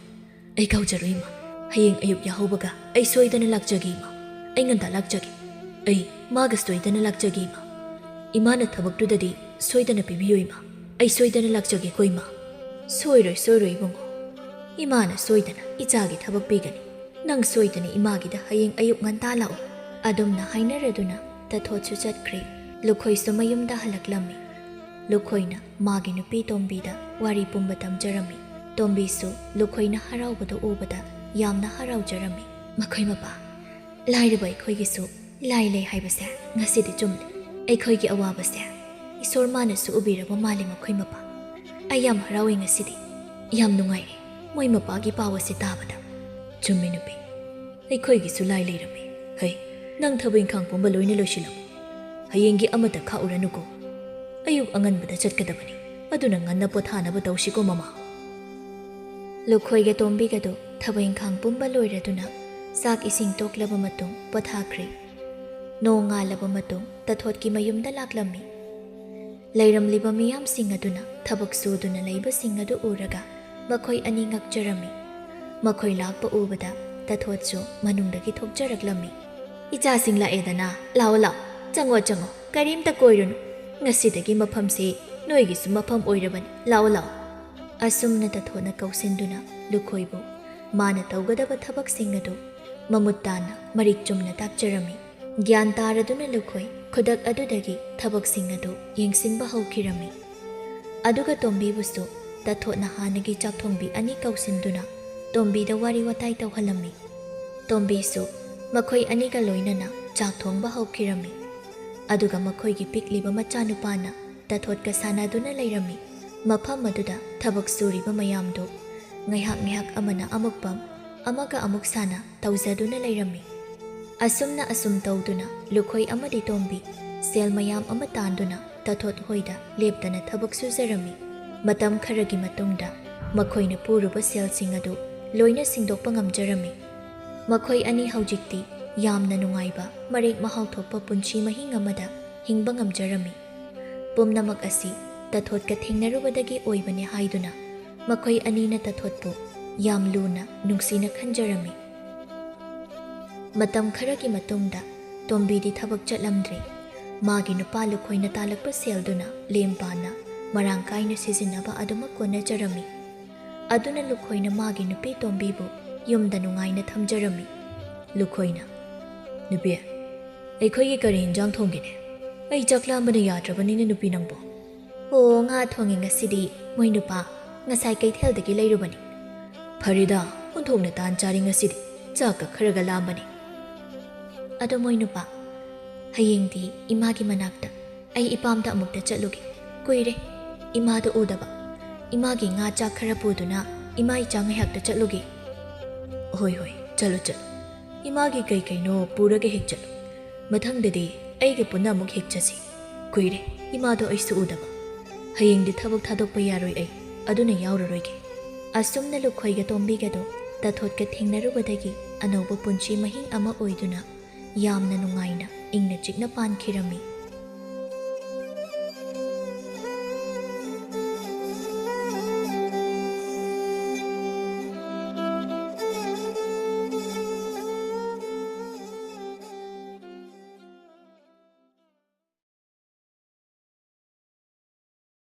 ꯑꯩ ꯀꯥꯎꯖꯔꯣꯏ ꯏꯃꯥ꯫ ꯍꯌꯦꯡ ꯑꯌꯨꯛ ꯌꯥꯍꯧꯕꯒ ꯑꯩ ꯁꯣꯏꯗꯅ ꯂꯥꯛꯆꯒꯦ ꯏꯃꯥ꯫ ꯑꯩ ꯉꯟꯇꯥ ꯂꯥꯛꯆꯒꯦ꯫ ꯑꯩ ꯃꯥꯒ ꯁꯣꯏꯗꯅ ꯂꯥꯛꯆꯒꯦ ꯏꯃꯥ꯫ ꯏꯃꯥꯅ ꯊꯕꯛꯇꯨꯗꯗꯤ ꯁꯣꯏꯗꯅ ꯄꯤꯕꯤꯌꯨ ꯏꯃꯥ꯫ ꯑꯩ ꯁꯣꯏꯗꯅ ꯂꯥꯛꯆꯒꯦꯀꯣ ꯏꯃꯥ꯫ ꯁꯣꯏꯔꯣꯏ, ꯁꯣꯏꯔꯣꯏ ꯏꯕꯨꯡꯉꯣ꯫ ꯏꯃꯥꯅ ꯁꯣꯏꯗꯅ ꯏꯆꯥꯒꯤ ꯊꯕꯛ ꯄꯤꯒꯅꯤ꯫ ꯅꯪ ꯁꯣꯏꯗꯅ ꯏꯃꯥꯒꯤꯗ ꯍꯌꯦꯡ ꯑꯌꯨꯛ ꯉꯟꯇꯥ ꯂꯥꯛꯎ꯫ ꯑꯗꯨꯝꯅ ꯍꯥꯏꯅꯔꯗꯨꯅ ꯇꯊꯣꯠꯁꯨ ꯆꯠꯈ꯭ꯔꯦ꯫ ꯂꯨꯈꯣꯏꯁꯨ ꯃꯌꯨꯝꯗ ꯍꯜꯂꯛꯂꯝꯃꯤ꯫ ꯂꯨꯈꯣꯏꯅ ꯃꯥꯒꯤ ꯅꯨꯄꯤ ꯇꯣꯝꯕꯤꯗ ꯋꯥꯔꯤ ꯄꯨꯝꯕ ꯇꯝꯖꯔꯝꯃꯤ꯫ ꯇꯣꯝꯕꯤꯁꯨ ꯂꯨꯈꯣꯏꯅ ꯍꯔꯥꯎꯕꯗꯨ ꯎꯕꯗ ꯌꯥꯝꯅ ꯍꯔꯥꯎꯖꯔꯝꯃꯤ꯫ ꯃꯈꯣꯏ ꯃꯄꯥ, ꯂꯥꯏꯔꯕ ꯑꯩꯈꯣꯏꯒꯤꯁꯨ ꯂꯥꯏ ꯂꯩ ꯍꯥꯏꯕꯁꯦ ꯉꯁꯤꯗꯤ ꯆꯨꯝꯂꯦ꯫ ꯑꯩꯈꯣꯏꯒꯤ ꯑꯋꯥꯕꯁꯦ ꯏꯁꯣꯔ ꯃꯥꯅꯁꯨ ꯎꯕꯤꯔꯕ ꯃꯥꯜꯂꯦ ꯃꯈꯣꯏ ꯃꯄꯥ꯫ ꯑꯩ ꯌꯥꯝ ꯍꯔꯥꯎꯏ ꯉꯁꯤꯗꯤ꯫ ꯌꯥꯝ ꯅꯨꯡꯉꯥꯏꯔꯦ ꯃꯣꯏ ꯃꯄꯥꯒꯤ ꯄꯥꯎ ꯑꯁꯤ ꯇꯥꯕꯗ꯫ ꯆꯨꯝꯃꯤ ꯅꯨꯄꯤ, ꯑꯩꯈꯣꯏꯒꯤꯁꯨ ꯂꯥꯏ ꯂꯩꯔꯝꯃꯤ꯫ ꯍꯩ, ꯅꯪ ꯊꯕꯛ ꯏꯪꯈꯥꯡ ꯄꯨꯝꯕ ꯂꯣꯏꯅ ꯂꯣꯏꯁꯤꯜꯂꯝꯃꯨ꯫ ꯍꯌꯦꯡꯒꯤ ꯑꯃꯠꯇ ꯈꯥꯛꯎꯔꯅꯨꯀꯣ꯫ ꯑꯌꯨꯛ ꯑꯉꯟꯕꯗ ꯆꯠꯀꯗꯕꯅꯤ꯫ ꯑꯗꯨꯅ ꯉꯟꯅ ꯄꯣꯊꯥꯅꯕ ꯇꯧꯁꯤꯀꯣ ꯃꯃꯥ꯫ ꯂꯨꯈꯣꯏꯒ ꯇꯣꯝꯕꯤꯒꯗꯨ ꯊꯕꯛ ꯏꯪꯈꯥꯡ ꯄꯨꯝꯕ ꯂꯣꯏꯔꯗꯨꯅ ꯆꯥꯛ ꯏꯁꯤꯡ ꯇꯣꯛꯂꯕ ꯃꯇꯨꯡ ꯄꯣꯊꯥꯈ꯭ꯔꯦ꯫ ꯅꯣꯡ ꯉꯥꯜꯂꯕ ꯃꯇꯨꯡ ꯇꯊꯣꯠꯀꯤ ꯃꯌꯨꯝꯗ ꯂꯥꯛꯂꯝꯃꯤ꯫ ꯂꯩꯔꯝꯂꯤꯕ ꯃꯤꯌꯥꯝꯁꯤꯡ ꯑꯗꯨꯅ ꯊꯕꯛ ꯁꯨꯗꯨꯅ ꯂꯩꯕꯁꯤꯡ ꯑꯗꯨ ꯎꯔꯒ ꯃꯈꯣꯏ ꯑꯅꯤ ꯉꯛꯆꯔꯝꯃꯤ꯫ ꯃꯈꯣꯏ ꯂꯥꯛꯄ ꯎꯕꯗ ꯇꯊꯣꯠꯁꯨ ꯃꯅꯨꯡꯗꯒꯤ ꯊꯣꯛꯆꯔꯛꯂꯝꯃꯤ꯫ "ꯏꯆꯥꯁꯤꯡ ꯂꯥꯛꯑꯦꯗꯅ, ꯂꯥꯛꯑꯣ ꯂꯥꯛꯑꯣ, ꯆꯪꯉꯣ ꯆꯪꯉꯣ, ꯀꯔꯤꯝꯇ ꯀꯣꯏꯔꯨꯅꯨ꯫ ꯉꯁꯤꯗꯒꯤ ꯃꯐꯝꯁꯤ ꯅꯣꯏꯒꯤꯁꯨ ꯃꯐꯝ ꯑꯣꯏꯔꯕꯅꯤ, ꯂꯥꯛꯑꯣ ꯂꯥꯛꯑꯣ"꯫ ꯑꯁꯨꯝꯅ ꯇꯊꯣꯠꯅ ꯀꯧꯁꯤꯟꯗꯨꯅ ꯂꯨꯈꯣꯏꯕꯨ ꯃꯥꯅ ꯇꯧꯒꯗꯕ ꯊꯕꯛꯁꯤꯡ ꯑꯗꯨ ꯃꯃꯨꯠ ꯇꯥꯅ ꯃꯔꯤꯛ ꯆꯨꯝꯅ ꯇꯥꯛꯆꯔꯝꯃꯤ꯫ ꯒ꯭ꯌꯥꯟ ꯇꯥꯔꯗꯨꯅ ꯂꯨꯈꯣꯏ ꯈꯨꯗꯛ ꯑꯗꯨꯗꯒꯤ ꯊꯕꯛꯁꯤꯡ ꯑꯗꯨ ꯌꯦꯡꯁꯤꯟꯕ ꯍꯧꯈꯤꯔꯝꯃꯤ꯫ ꯑꯗꯨꯒ ꯇꯣꯝꯕꯤꯕꯨꯁꯨ ꯇꯊꯣꯠꯅ ꯍꯥꯟꯅꯒꯤ ꯆꯥꯛꯊꯣꯡꯕꯤ ꯑꯅꯤ ꯀꯧꯁꯤꯟꯗꯨꯅ ꯇꯣꯝꯕꯤꯗ ꯋꯥꯔꯤ ꯋꯥꯇꯥꯏ ꯇꯧꯍꯜꯂꯝꯃꯤ꯫ ꯇꯣꯝꯕꯤꯁꯨ ꯃꯈꯣꯏ ꯑꯅꯤꯒ ꯂꯣꯏꯅꯅ ꯆꯥꯛ ꯊꯣꯡꯕ ꯍꯧꯈꯤꯔꯝꯃꯤ꯫ ꯑꯗꯨꯒ ꯃꯈꯣꯏꯒꯤ ꯄꯤꯛꯂꯤꯕ ꯃꯆꯥꯅꯨꯄꯥꯅ ꯇꯊꯣꯠꯀ ꯁꯥꯟꯅꯗꯨꯅ ꯂꯩꯔꯝꯃꯤ꯫ ꯃꯐꯝ ꯑꯗꯨꯗ ꯊꯕꯛ ꯁꯨꯔꯤꯕ ꯃꯌꯥꯝꯗꯨ ꯉꯥꯏꯍꯥꯛ ꯉꯥꯏꯍꯥꯛ ꯑꯃꯅ ꯑꯃꯨꯛ ꯄꯝ, ꯑꯃꯒ ꯑꯃꯨꯛ ꯁꯥꯟꯅ ꯇꯧꯖꯗꯨꯅ ꯂꯩꯔꯝꯃꯤ꯫ ꯑꯁꯨꯝꯅ ꯑꯁꯨꯝ ꯇꯧꯗꯨꯅ ꯂꯨꯈꯣꯏ ꯑꯃꯗꯤ ꯇꯣꯝꯕꯤ ꯁꯦꯜ ꯃꯌꯥꯝ ꯑꯃ ꯇꯥꯟꯗꯨꯅ ꯇꯥꯊꯣꯠ ꯍꯣꯏꯗ ꯂꯦꯞꯇꯅ ꯊꯕꯛ ꯁꯨꯖꯔꯝꯃꯤ꯫ ꯃꯇꯝ ꯈꯔꯒꯤ ꯃꯇꯨꯡꯗ ꯃꯈꯣꯏꯅ ꯄꯨꯔꯨꯕ ꯁꯦꯜꯁꯤꯡ ꯑꯗꯨ ꯂꯣꯏꯅ ꯁꯤꯡꯗꯣꯛꯄ ꯉꯝꯖꯔꯝꯃꯤ꯫ ꯃꯈꯣꯏ ꯑꯅꯤ ꯍꯧꯖꯤꯛꯇꯤ ꯌꯥꯝꯅ ꯅꯨꯡꯉꯥꯏꯕ, ꯃꯔꯦꯛ ꯃꯍꯥꯎ ꯊꯣꯛꯄ ꯄꯨꯟꯁꯤ ꯃꯍꯤꯡ ꯑꯃꯗ ꯍꯤꯡꯕ ꯉꯝꯖꯔꯝꯃꯤ꯫ ꯄꯨꯝꯅꯃꯛ ꯑꯁꯤ ꯇꯥꯊꯣꯠꯀ ꯊꯦꯡꯅꯔꯨꯕꯗꯒꯤ ꯑꯣꯏꯕꯅꯤ ꯍꯥꯏꯗꯨꯅ ꯃꯈꯣꯏ ꯑꯅꯤꯅ ꯇꯥꯊꯣꯠꯄꯨ ꯌꯥꯝ ꯂꯨꯅ, ꯅꯨꯡꯁꯤꯅ ꯈꯟꯖꯔꯝꯃꯤ꯫ ꯃꯇꯝ ꯈꯔꯒꯤ ꯃꯇꯨꯡꯗ ꯇꯣꯝꯕꯤꯗꯤ ꯊꯕꯛ ꯆꯠꯂꯝꯗ꯭ꯔꯦ꯫ ꯃꯥꯒꯤ ꯅꯨꯄꯥ ꯂꯨꯈꯣꯏꯅ ꯇꯥꯜꯂꯛꯄ ꯁꯦꯜꯗꯨꯅ ꯂꯦꯝ ꯄꯥꯅ ꯃꯔꯥꯡ ꯀꯥꯏꯅ ꯁꯤꯖꯤꯟꯅꯕ ꯑꯗꯨꯃꯛ ꯀꯣꯟꯅꯖꯔꯝꯃꯤ꯫ ꯑꯗꯨꯅ ꯂꯨꯈꯣꯏꯅ ꯃꯥꯒꯤ ꯅꯨꯄꯤ ꯇꯣꯝꯕꯤꯕꯨ ꯌꯨꯝꯗ ꯅꯨꯡꯉꯥꯏꯅ ꯊꯝꯖꯔꯝꯃꯤ꯫ ꯂꯨꯈꯣꯏꯅ, "ꯅꯨꯄꯤ, ꯑꯩꯈꯣꯏꯒꯤ ꯀꯔꯤ ꯏꯟꯖꯥꯡ ꯊꯣꯡꯒꯦꯅꯦ? ꯑꯩ ꯆꯥꯛ ꯂꯥꯝꯕꯅ ꯌꯥꯗ꯭ꯔꯕꯅꯤꯅꯦ ꯅꯨꯄꯤ ꯅꯪꯕꯣ꯫" "ꯑꯣ, ꯉꯥ ꯊꯣꯡꯉꯦ ꯉꯁꯤꯗꯤ, ꯃꯣꯏ ꯅꯨꯄꯥ꯫ ꯉꯁꯥꯏ ꯀꯩꯊꯦꯜꯗꯒꯤ ꯂꯩꯔꯨꯕꯅꯤ꯫" "ꯐꯔꯦꯗ, ꯑꯣꯟꯊꯣꯛꯅ ꯇꯥꯟ ꯆꯥꯔꯤ ꯉꯁꯤꯗꯤ꯫ ꯆꯥꯛꯀ ꯈꯔꯒ ꯂꯥꯝꯕꯅꯤ꯫" "ꯑꯗꯣ ꯃꯣꯏ ꯅꯨꯄꯥ, ꯍꯌꯦꯡꯗꯤ ꯏꯃꯥꯒꯤ ꯃꯅꯥꯛꯇ ꯑꯩ ꯏꯄꯥꯝꯗ ꯑꯃꯨꯛꯇ ꯆꯠꯂꯨꯒꯦ꯫ ꯀꯨꯏꯔꯦ ꯏꯃꯥꯗꯣ ꯎꯗꯕ꯫ ꯏꯃꯥꯒꯤ ꯉꯥ ꯆꯥꯛ ꯈꯔ ꯄꯨꯗꯨꯅ ꯏꯃꯥ ꯏꯆꯥ ꯉꯥꯏꯍꯥꯛꯇ ꯆꯠꯂꯨꯒꯦ꯫" "ꯍꯣꯏ, ꯍꯣꯏ, ꯆꯠꯂꯨ, ꯆꯠꯂꯨ꯫ ꯏꯃꯥꯒꯤ ꯀꯩ ꯀꯩꯅꯣ ꯄꯨꯔꯒ ꯍꯦꯛ ꯆꯠꯂꯨ꯫ ꯃꯊꯪꯗꯗꯤ ꯑꯩꯒ ꯄꯨꯟꯅ ꯑꯃꯨꯛ ꯍꯦꯛ ꯆꯠꯁꯤ꯫ ꯀꯨꯏꯔꯦ ꯏꯃꯥꯗꯣ ꯑꯩꯁꯨ ꯎꯗꯕ꯫ ꯍꯌꯦꯡꯗꯤ ꯊꯕꯛ ꯊꯥꯗꯣꯛꯄ ꯌꯥꯔꯣꯏ ꯑꯩ, ꯑꯗꯨꯅ ꯌꯥꯎꯔꯔꯣꯏꯒꯦ꯫" ꯑꯁꯨꯝꯅ ꯂꯨꯈꯣꯏꯒ ꯇꯣꯝꯕꯤꯒꯗꯣ ꯇꯥꯊꯣꯠꯀ ꯊꯦꯡꯅꯔꯨꯕꯗꯒꯤ ꯑꯅꯧꯕ ꯄꯨꯟꯁꯤ ꯃꯍꯤꯡ ꯑꯃ ꯑꯣꯏꯗꯨꯅ ꯌꯥꯝꯅ ꯅꯨꯡꯉꯥꯏꯅ ꯏꯪꯅ ꯆꯤꯛꯅ ꯄꯥꯟꯈꯤꯔꯝꯃꯤ꯫